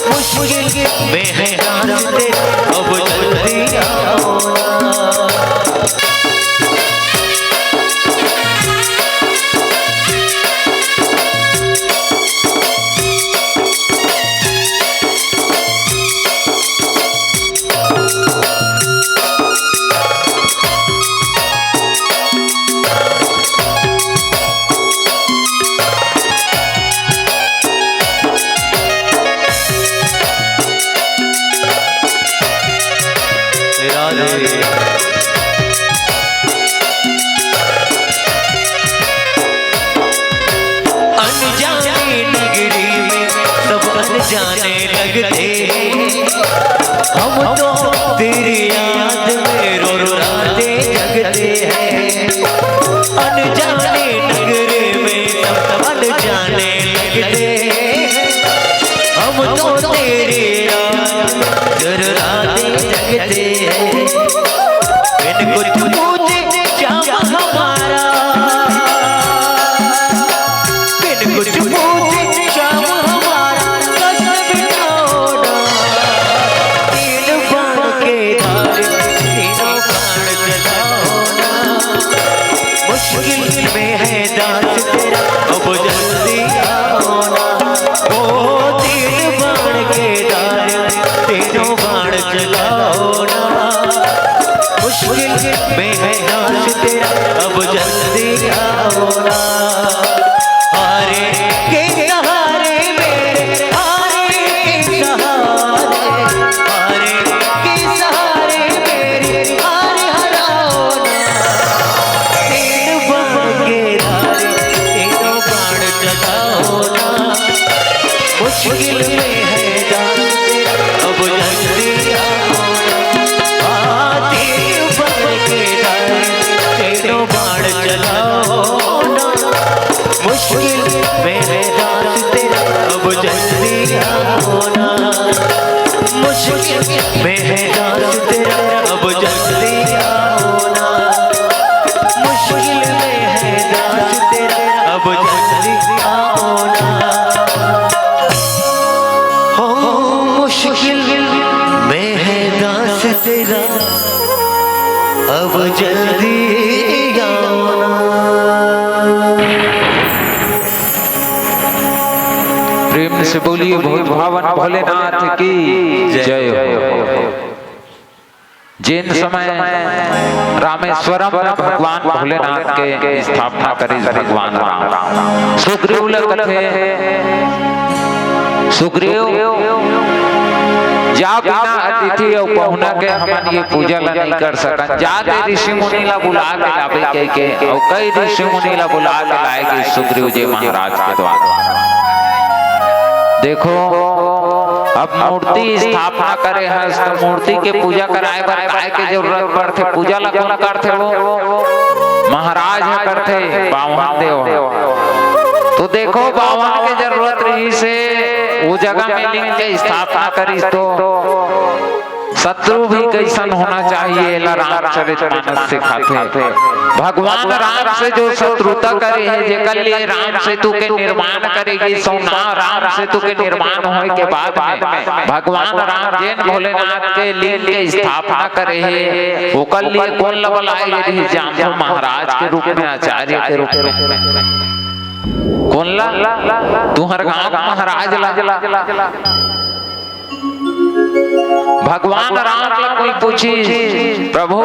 मुश्किल में है दास तेरा, अब जल्दी आओ ना। राधे। अनजाने नगरी में सब अनजाने लगते हैं, हम तो तेरी याद में रो रो रातें जगते हैं। अनजाने नगरी में सब अनजाने लगते हैं, हम तो तेरी याद में रो रो रातें जगते हैं। बिन कुछ पूछे श्याम हमारा, बिन कुछ पूछे श्याम हमारा, कष्ट मिटाओ ना। तीन बाण के धारे, तीनों बाण चलाओ ना। मुश्किल में है दास तेरा, अब जल्दी आओ ना। ओ तीन बाण के धारे, तीनों बाण चलाओ ना। मुश्किल में है दास तेरा, अब जल्दी आओ ना। हारे के सहारे मेरे, हारे के सहारे, हारे के सहारे मेरे, हार हराओ ना। तीन बाण के धारे, तीनों बाण चलाओ ना। मुश्किल में है दास तेरा, अब जल्दी आओ ना। आ, तीन बाण के धारे, तीनों बाण चलाओ ना। मुश्किल में है दास तेरा, अब जल्दी आओ ना। मुश्किल में है दास तेरा, अब जल्दी आओ ना। मुश्किल में है दास तेरा, अब जल्दी आओ ना। हो मुश्किल में है दास तेरा, अब जल्दी आओ ना। प्रेम से बोलिए भोले भावन भोलेनाथ की जय हो। जेन समय रामेश्वरम में भगवान भोलेनाथ के स्थापना करिस भगवान राम, सुग्रीव ल कथे, सुग्रीव, जा बिना अतिथि अउ पहुना के हमन ये पूजा ल नइ कर सकन, जा ते ऋषि मुनि ल बुला के लाबे कहिके, अउ कई ऋषि मुनि ल बुला के लाए गिस सुग्रीव जी महाराज के द्वारा। देखो, अब मूर्ति स्थापना करे हस, त मूर्ति के पूजा कराए बर काय के जरूरत पड़थे? पूजा ल कोन करथे? वो महाराज ह करथे, बावन देव ह। तो देखो, बावन के जरूरत रहिस हे, वो जगह में लिंग के स्थापना करिस तो शत्रु भी कैसन होना चाहिए, एला रामचरित मानस सिखाथे। भगवान राम से जो शत्रुता करे हे, जेकर लिए राम सेतु के निर्माण करे गिस, सो ना राम सेतु के निर्माण होए के बाद में भगवान राम जेन भोलेनाथ के लिंग के स्थापना करे हे, ओकर लिए कोन ल बलाए गे रिहिस? जाम्बू महाराज के रूप में, आचार्य के रूप में। कोन ला? तुंहर गांव के महाराज ला। भगवान राम ला कोई पूछिस, "प्रभु,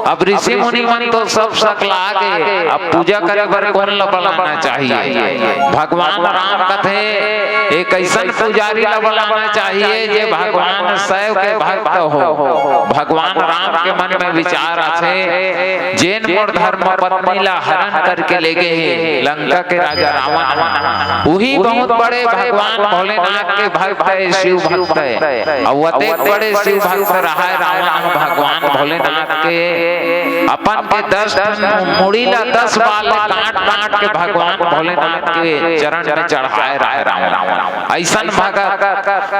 अब ऋषि मुनि मन तो सब सकला गे, अब पूजा करे बर कोन ल बलाना चाहिए? भगवान राम कथे, एक अइसन पुजारी ल बलाना चाहिए जे भगवान शिव के भक्त हो। भगवान राम के मन में विचार आथे, जेन मोर धर्म पत्नी ला हरण करके ले गे हे, लंका के राजा रावण ह, उही बहुत बड़े भगवान भोलेनाथ के भक्त हे, शिव भक्त हे। अउ अतेक बड़े शिव भक्त रहाय रावण ह भगवान भोलेनाथ के, अपन के दस ठन मुड़ी ला दस बार ले काट काट के भगवान भोलेनाथ के चरण में चढ़ाय रहाय रावण। अइसन भगत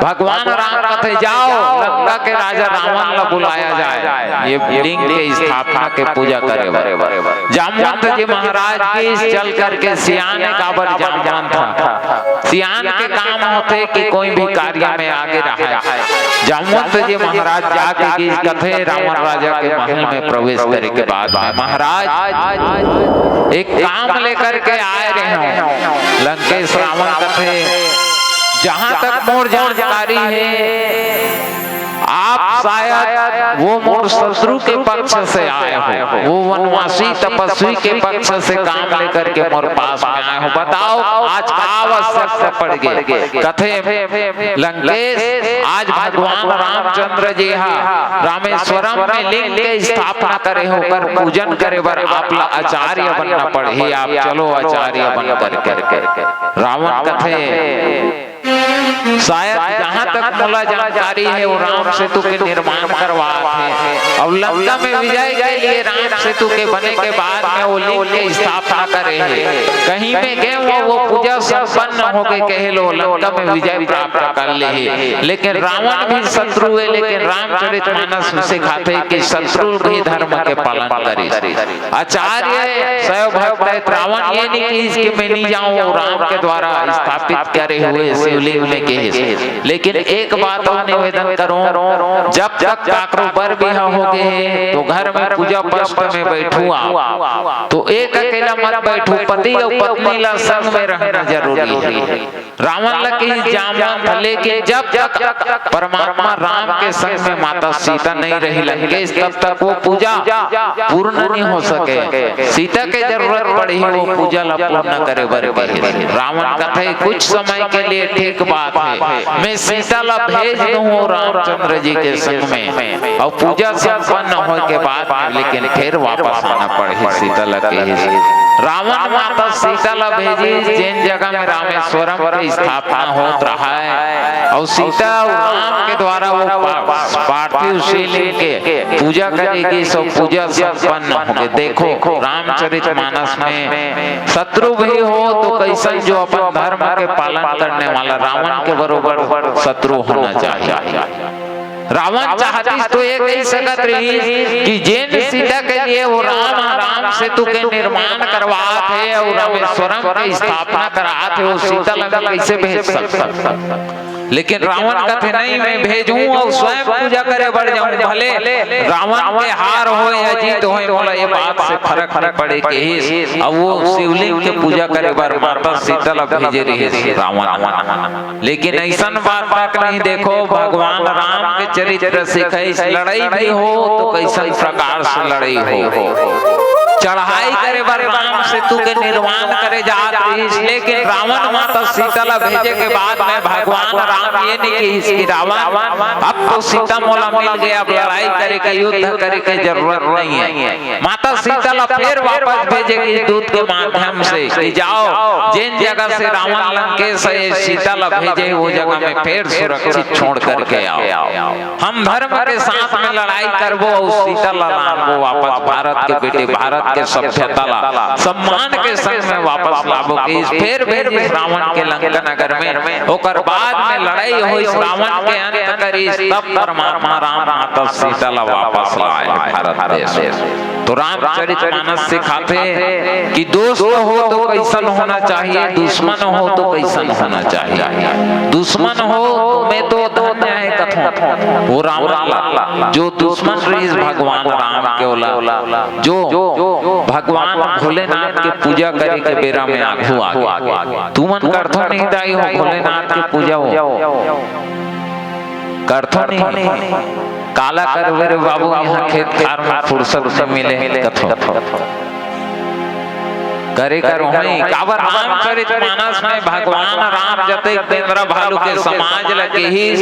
भगवान राम कथे, जाओ, लंका के राजा रावण ला बुलाया जाए, ये लिंग के स्थापना के पूजा करे बर। जामवंत जी महाराज गिस, चल करके सियान हे, काबर जामवंत ह, सियान के काम होथे कि कोई भी कार्य में आगे रहे। जामवंत जी महाराज जाके गिस, कथे रावण राजा के महल में प्रवेश करे के बाद में, महाराज, एक काम लेकर के आए रहे हों। लंकेश रावण कथे, जहां तक मोर जानकारी हे, आप शायद वो मोर शत्रु के पक्ष से आए हो, वो वनवासी तपस्वी के पक्ष से काम लेकर के मोर पास में आए हो। बताओ, आज का आवश्यकता पड़ गे? कथे, लंकेश, आज भगवान रामचंद्र जी हा रामेश्वरम में लिंग के स्थापना करे हो, ओकर पूजन करे बर आप ला आचार्य बनना पड़ही। आप चलो आचार्य बन करके। रावण कथे, शायद जहां तक मोला जानकारी हे, वो राम सेतु के निर्माण करवात हे। अउ लंका में विजय के लिए राम सेतु के बने के बाद में वो लिंग के स्थापना करे हे। कहीं में गे वो, वो पूजा संपन्न हो गे, कहे लो लंका में विजय प्राप्त कर ले हे। लेकिन रावण भी शत्रु हे, लेकिन रामचरित मानस सिखाथे कि शत्रु भी धर्म के पालन करे। आचार्य शिव भक्त हे, रावण ये नहीं किहिस कि मैं नहीं जाऊं, राम के द्वारा स्थापित करे हुए शिवलिंग में किहिस। लेकिन एक बात अउ निवेदन करूं, जब तक काकरो बर बिहा हो गे हे, तो घर में पूजा पृष्ठ में बैठू आप, तो एक अकेला मत बैठू, पति अउ पत्नी ला संग में रहना जरूरी हे। रावण ला किहिस जामवंत, लेकिन जब तक परमात्मा राम के संग में माता सीता नहीं रही लंकेश, तब तक वो पूजा पूर्ण नहीं हो सके। सीता के जरूरत पड़ही वो पूजा ला पूर्ण करे बर किहिस। रावण कथे, कुछ समय के लिए ठीक बात हे, मैं सीता ला भेज दूं रामचंद्र जी के संग में, अउ पूजा संपन्न होय के बाद में लेकिन फिर वापस आना पड़ही सीता ला किहिस। रावण माता सीता ला भेजिस, जेन जगह में रामेश्वरम के स्थापना होत रहाय, अउ सीता अउ राम के द्वारा वो पा-, पार्थिव शिवलिंग के पूजा करे गिस, अउ पूजा संपन्न हो गे। देखो, रामचरित मानस में शत्रु भी हो तो कैसन, जो अपन धर्म के पालन करने वाला रावण के बरोबर शत्रु होना चाहिए। रावण चाहतिस तो ये कहि सकत रहिस कि जेन सीता के लिए वो राम, राम सेतु के निर्माण करवात हे अउ रामेश्वरम के स्थापना करात हे, वो सीता ला मैं कैसे भेज सकत? लेकिन रावण कथे, नहीं, मैं भेजूं अउ स्वयं पूजा करे बर जाऊं। भले रावण के हार हो या जीत हो, मोला ये बात से फरक नहीं पड़े किहिस। अउ वो शिवलिंग के पूजा करे बर माता सीता ला भेजे रहिस रावण। लेकिन अइसन बात तक नहीं। देखो, भगवान राम के चरित्र सिखाइस, लड़ाई भी हो तो कैसन प्रकार से लड़ाई हो। चढ़ाई करे बर राम सेतु के निर्माण करे जात रहिस, लेकिन रावण माता सीता ला भेजे के बाद में भगवान राम ये नहीं किहिस कि रावण, अब तो सीता मोला मिल गया, अब लड़ाई करे के, युद्ध करे के जरूरत नहीं है। माता सीता ला फिर वापस भेजे गिस दूत के माध्यम से कि जाओ, जेन जगह से रावण लंकेश हे सीता ला भेजे, वो जगह में फिर सुरक्षित छोड़ करके आओ। हम धर्म के साथ में लड़ाई करबो अउ सीता ला लानबो वापस, भारत के बेटी, भारत के सभ्यता ला सम्मान के संग में वापस लाबो किहिस। फिर भेजिस रावण के लंका नगर में, ओकर बाद में लड़ाई होइस, रावण के अंत करिस, तब परमात्मा राम माता सीता ला वापस लाए भारत देश। तो रामचरित मानस सिखाथे कि दोस्त हो तो कैसन होना चाहिए, दुश्मन हो तो कैसन होना चाहिए। दुश्मन हो में तो धन्य हे कथों, वो रावण ला, जो दुश्मन रहिस भगवान राम के, ओला, जो भगवान भोलेनाथ के पूजा करे के बेरा में आघू आगे। तुमन करथो नहीं दाई हो भोलेनाथ के पूजा हो? करथो नहीं। काला करबे रे बाबू, यहाँ खेत खार में फुर्सत नहीं मिले कथो। करे करो ही, काबर रामचरित मानस में भगवान राम जतेक बेंदरा भालू के समाज ल किहिस,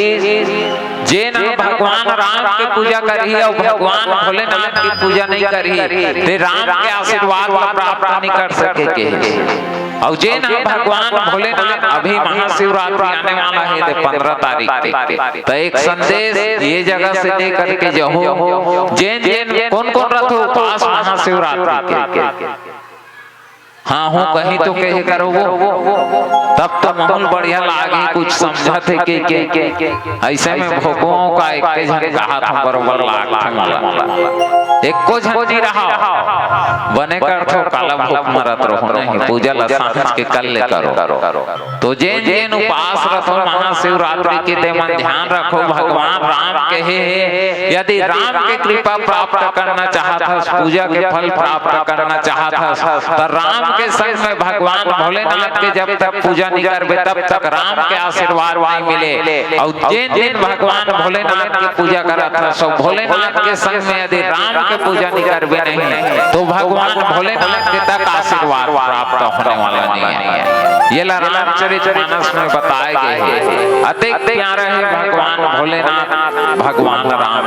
जेन ह भगवान राम के पूजा करही अउ भगवान भोलेनाथ के पूजा नहीं करही, ते राम के आशीर्वाद ला प्राप्त नहीं कर सके किहिस। अउ जेन ह भगवान भोलेनाथ, अभी महाशिवरात्रि आने वाला हे, ते पंद्रह तारीख के, त एक संदेश ये जगह से दे करके जहू, जेन जेन कोन कोन रथो उपास महाशिवरात्रि के। हाँ, हूँ कहीं तो कहे करो वो, तब तो माहौल बढ़िया लागे, कुछ समझत हे के, के, के। ऐसे में भोकवा का एक झन कहा था बरोबर लाग था मला। एको झन नहीं रहा। बने कर थो काला भोक मरत रहो नहीं, पूजा ला सांझ के कर ले करो। तो जेन जेन उपास रथो महाशिवरात्रि के, ते मन ध्यान रखो, भगवान राम के हे, हे। यदि राम के कृपा प्राप्त करना चाहत हस, पूजा के फल प्राप्त करना चाहत हस, त राम के संग में भगवान भोलेनाथ के जब तक पूजा नहीं करबे, तब तक राम के आशीर्वाद नहीं मिले। अउ जेन जेन भगवान भोलेनाथ के पूजा करत हस, सब भोलेनाथ के संग में यदि राम के पूजा नहीं करबे नहीं, तो भगवान भोलेनाथ के तक आशीर्वाद प्राप्त होने वाला नहीं है। ये ला रामचरित मानस में बताए गए हैं। अतेक प्यारा है भगवान भोलेनाथ, भगवान राम।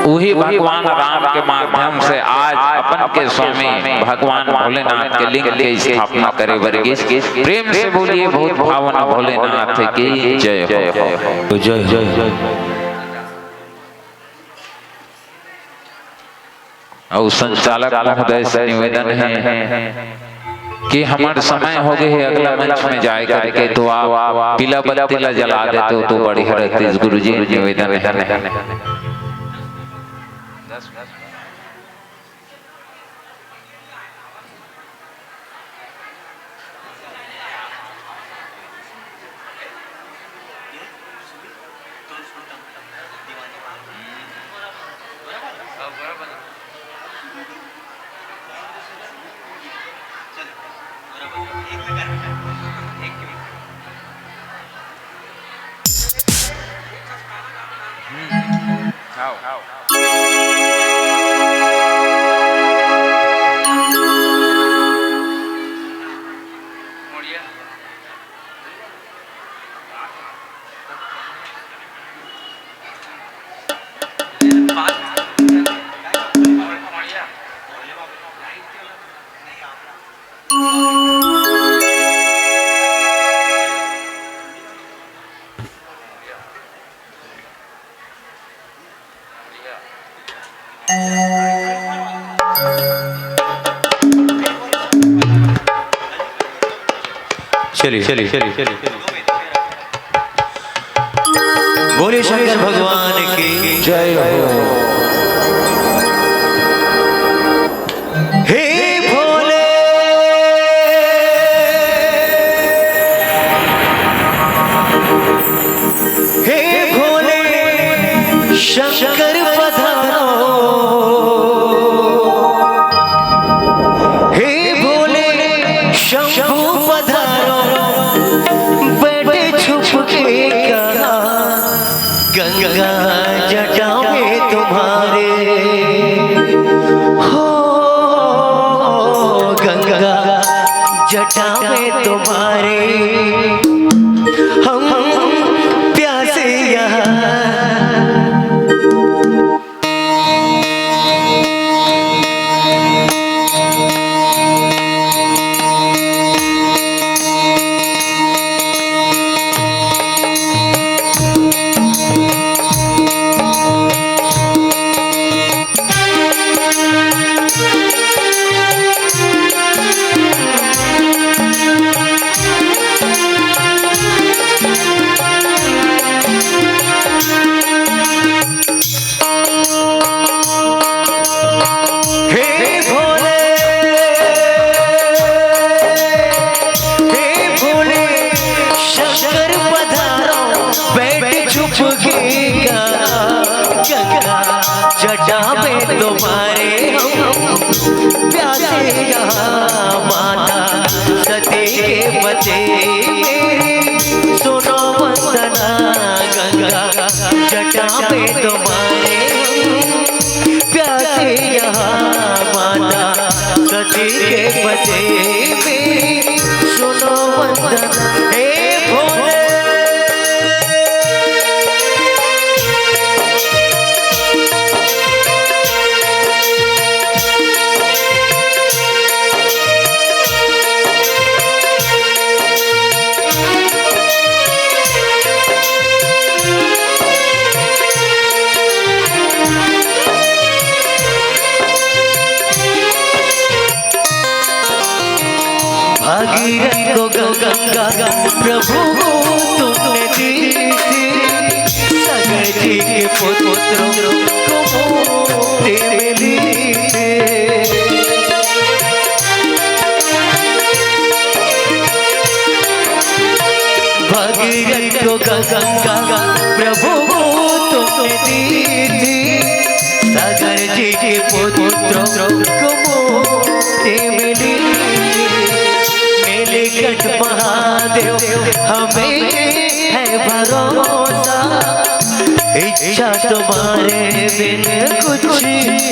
उही भगवान राम के माध्यम से आज अपन के स्वामी भगवान भोलेनाथ के लिंग के स्थापना करे बर गिस। प्रेम से बोलिए, बहुत भावन भोलेनाथ की जय हो। जय हो। अउ संचालक महोदय से निवेदन है कि हमर समय हो गए है अगला मंच में जाए करके, तो आप पीला बत्ती ला जला देते हो तो बढ़िया रहते। गुरु जी, निवेदन है। चलिए, चलिए, चलिए, चलिए। बोले शंकर भगवान की जय हो। हे भोले, हे भोले शंकर पधारो, हे भोले शंभू पधारो, बैठे छुप के कहाँ गंगा जटा में तुम्हारे, हो गंगा जटा में तुम्हारे हम प्यासे यहाँ। हे भोले, हे भोले शंकर पधारो, बैठ छुप के गंगा जटा में तुम्हारे हम प्यासे यहाँ। माता सती के पते मेरे सुनो वंदना, गंगा जटा में तुम्हारे प्यासे यहाँ माता सती के बदले में सुनो वंदन हे भोले। भागीरथ को गंगा प्रभु तुमने दी थी, सागर जी के पुत्र को मोती मिली थी। भागीरथ को गंगा प्रभु तुमने दी थी, सागर जी के पुत्र को मोती मिली। नीलकंठ महादेव हमें है भरोसा, इच्छा तुम्हारे बिन कुछ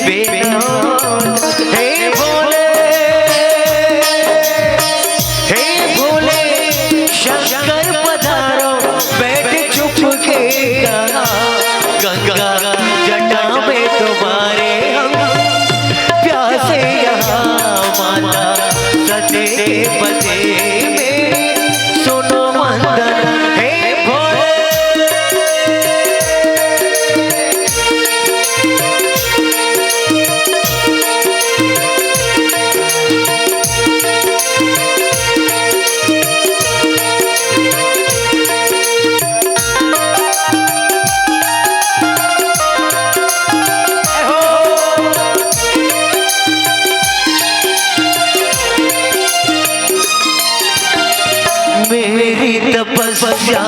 भी ना होता। हे भोले, हे भोले, शंकर पधारो, बैठ चुप के कहा, गंगा जटा में तुम्हारे हम प्यासे यहाँ माता सती के बदले में सुनो वंदन हे भोले। मेरी तपस्या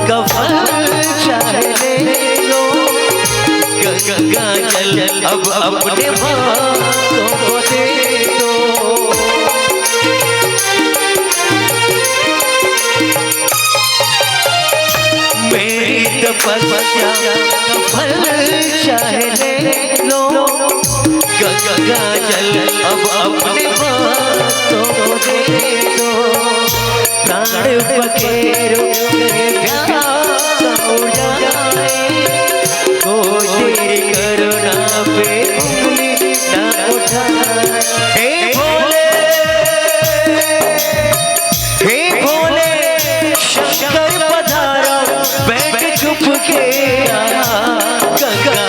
का फल चाहे ले लो, गंगा जल अब अपने भक्तों को दे दो। मेरी तपस्या का फल चाहे ले लो, गंगा जल अब अपने भक्तों को दे दो। प्राण पखेरु कहे प्यासा उड़ जाए, कोई तेरी करुणा पे उंगली ना उठाए। हे भोले, हे भोले, शंकर पधारा, बैठ चुप के यहाँ, गंगा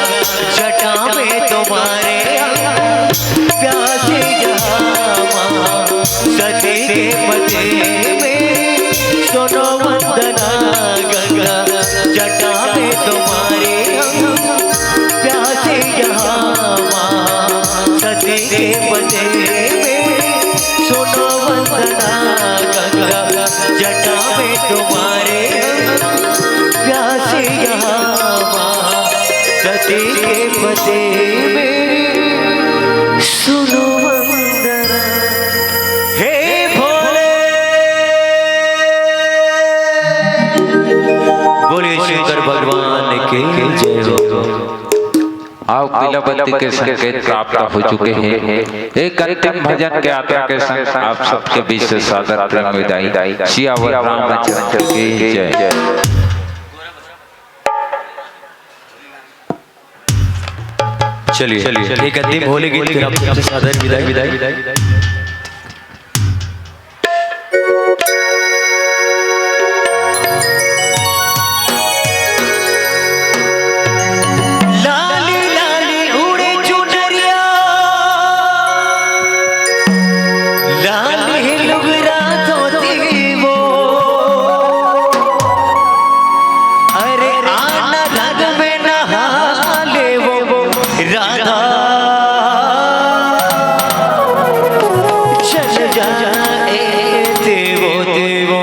जटा में तुम्हारे यहाँ, प्यासे यहाँ माँ सती के पदे में, सुनो वंदना गंगा जटा में तुम्हारे यहाँ, प्यासे यहाँ माँ सती के पदे में, सुनो वंदना गंगा जटा में तुम्हारे हम प्यासे यहाँ माँ सती के पदे में सुनो वंदना हे भोले। बोलिए शंकर भगवान की जय हो। आओ, पीला बत्ती के संकेत प्राप्त हो चुके हैं। एक अंतिम भजन के यात्रा के संग आप सबके बीच से सादर प्रेम विदाई। सियावर रामचंद्र की जय। चलिए, चलिए, एक अंतिम होली गीत के आप सबसे सादर विदाई, विदाई। लाली लाली उड़े चुनरिया, लाली लुगरा धोती वो, अरे आना रंग में नहा ले वो राधा। चल जाए देवो देवो।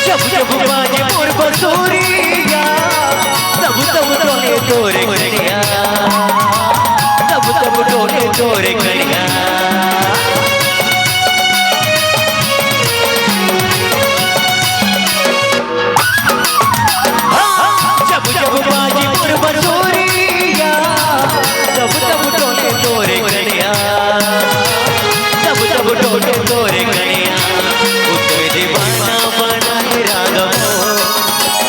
जब जब बाजे मोर बंसुरिया, तब तब डोले तोरे कनिया, तब तब डोले तोरे कनिया। हाँ, जब जब बाजे मोर बंसुरिया, तब तब डोले तोरे कनिया, तब तब डोले तोरे कनिया। उतर दीवाना बनाए रागम,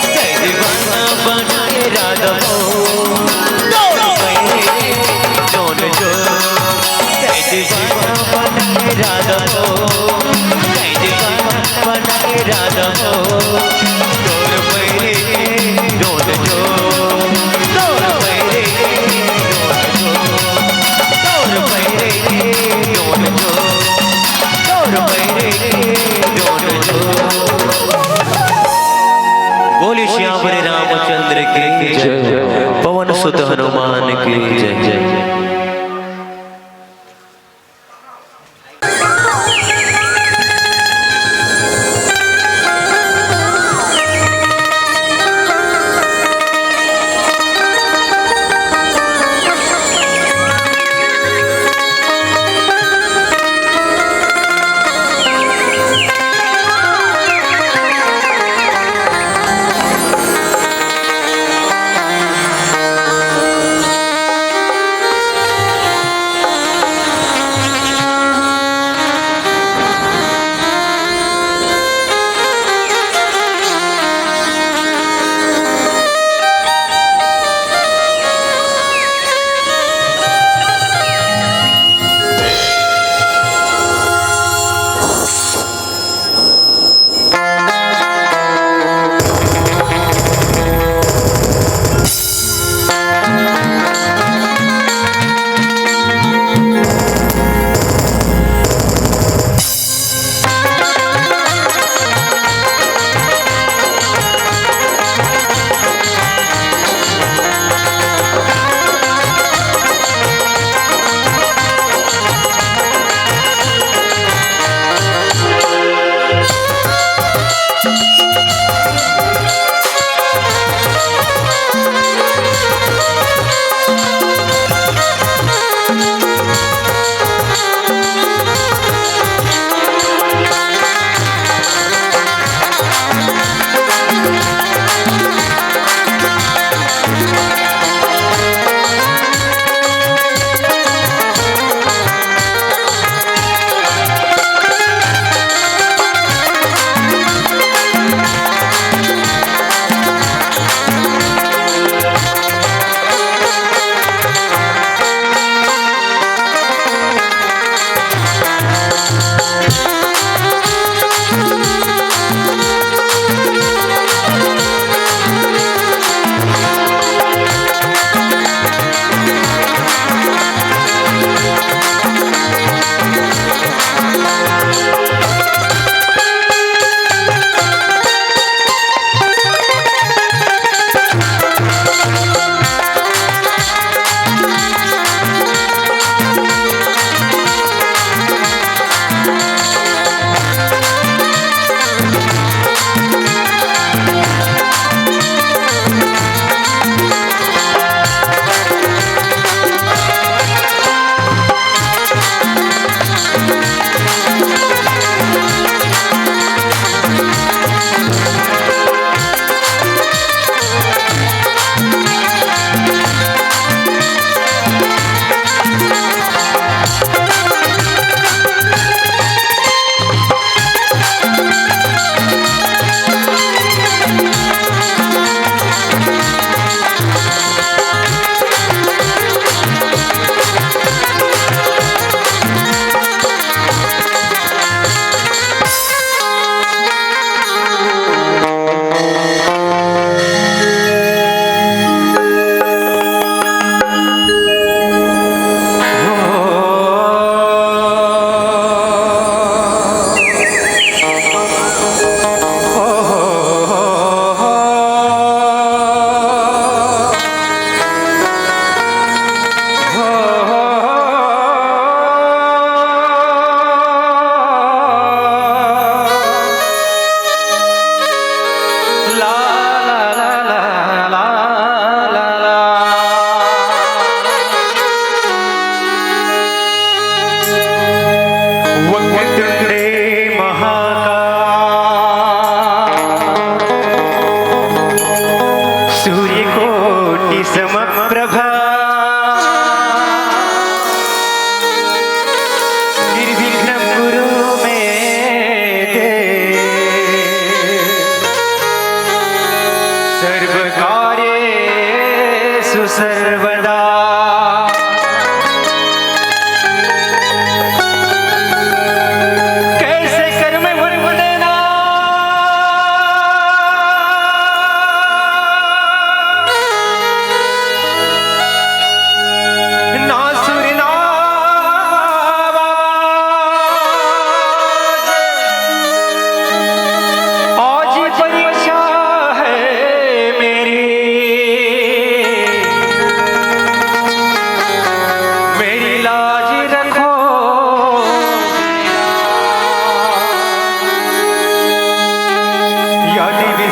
उतर दीवाना बनाए रागम। तोर पैरे दोनों जो, उतर दीवाना बनाए रागम, उतर दीवाना बनाए रागम। तोर पैरे दोनों जो, तोर पैरे दोनों जो, तोर पैरे दोनों जो, तोर पैरे दोनों जो। बोलिए श्याम रे रामचंद्र की जय, पवन सुत हनुमान की जय।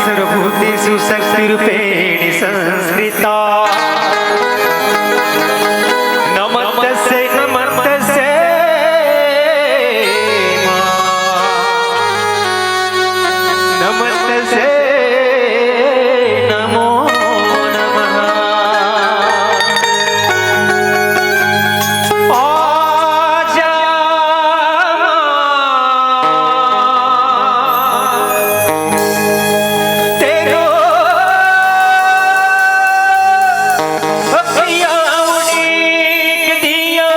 सर्वभूतेषु शक्तिरूपेण संस्थिता। नमस्तस्यै, नमस्तस्यै। नमस्तस्यै, नमो नमः। आजा माँ, तेरो अखियाँ उड़ीक दिया,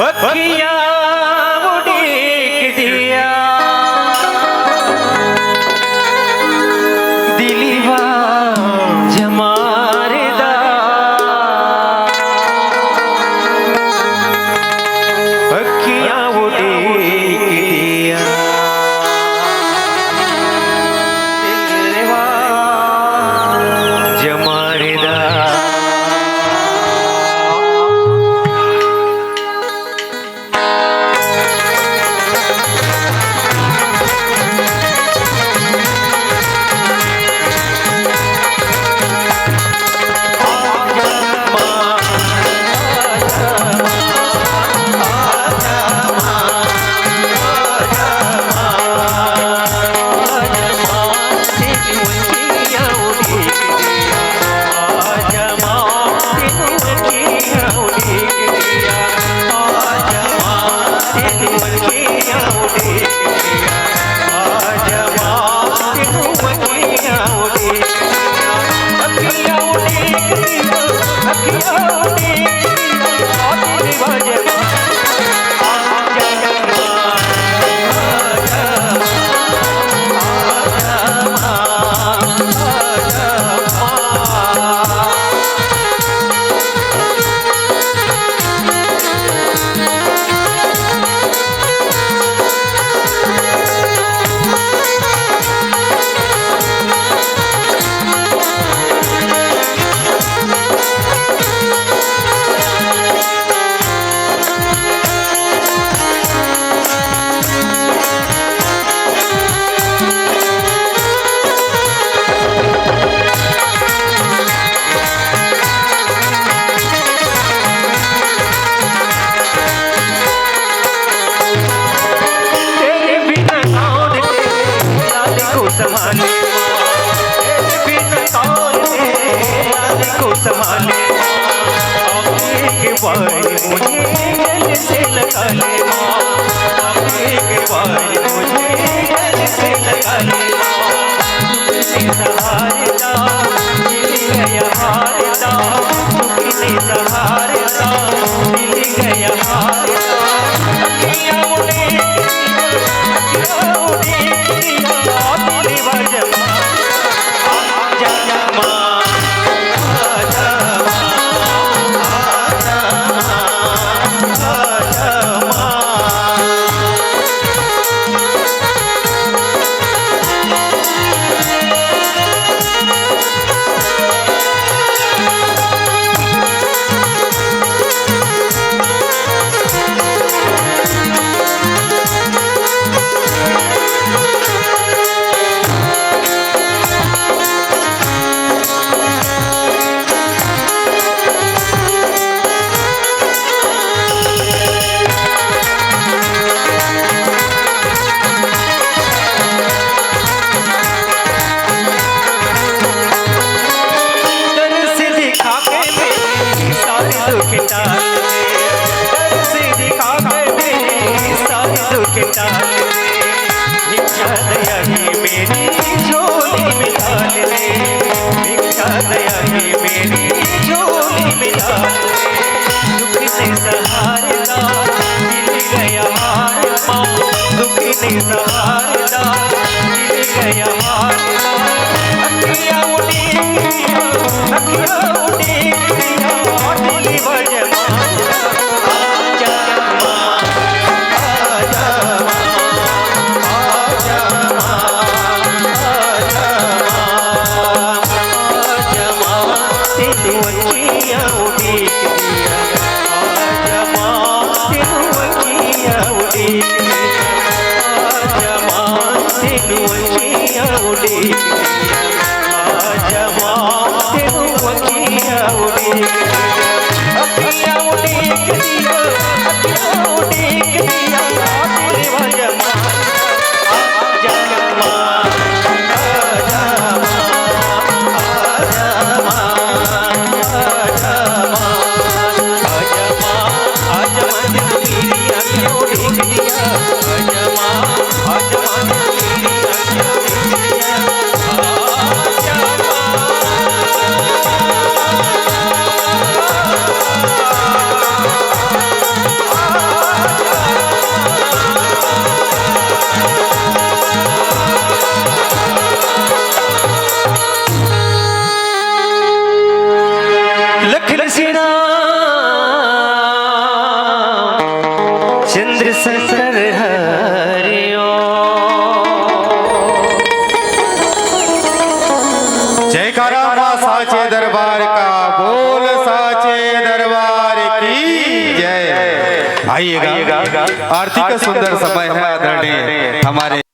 अखियाँ उड़ीक दिया। दिलवा जमारदा, अखियाँ उड़ीक दिया। दिलवा जमारदा। तेरे बिना कौन तेरे याद को संभाले, तेरे बिना कौन तेरे याद को संभाले। एक बार मुझे गले से लगा ले माँ, एक बार मुझे गले से लगा ले माँ। सहारा मिल गया हारा, सहारा मिल गया हारा। दर्श दिखा के मेरी सारी दुख टाल दे, दर्श दिखा के मेरी सारी दुख टाल दे। भिक्षा दया की मेरी झोली में डाल दे, भिक्षा दया की मेरी झोली में डाल दे। दुख से सहारा मिल गया हार माँ, दुख से सहारा मिल गया हार माँ। अखियाँ उड़ी, अखियाँ उड़ी, अखियाँ उड़ी, बजमा। लखन सेना चंद्रशेखर हरिओ। जयकारा माँ साचे दरबार का, बोल साचे दरबार की जय। आइएगा, आरती का सुंदर समय है, आदरणीय हमारे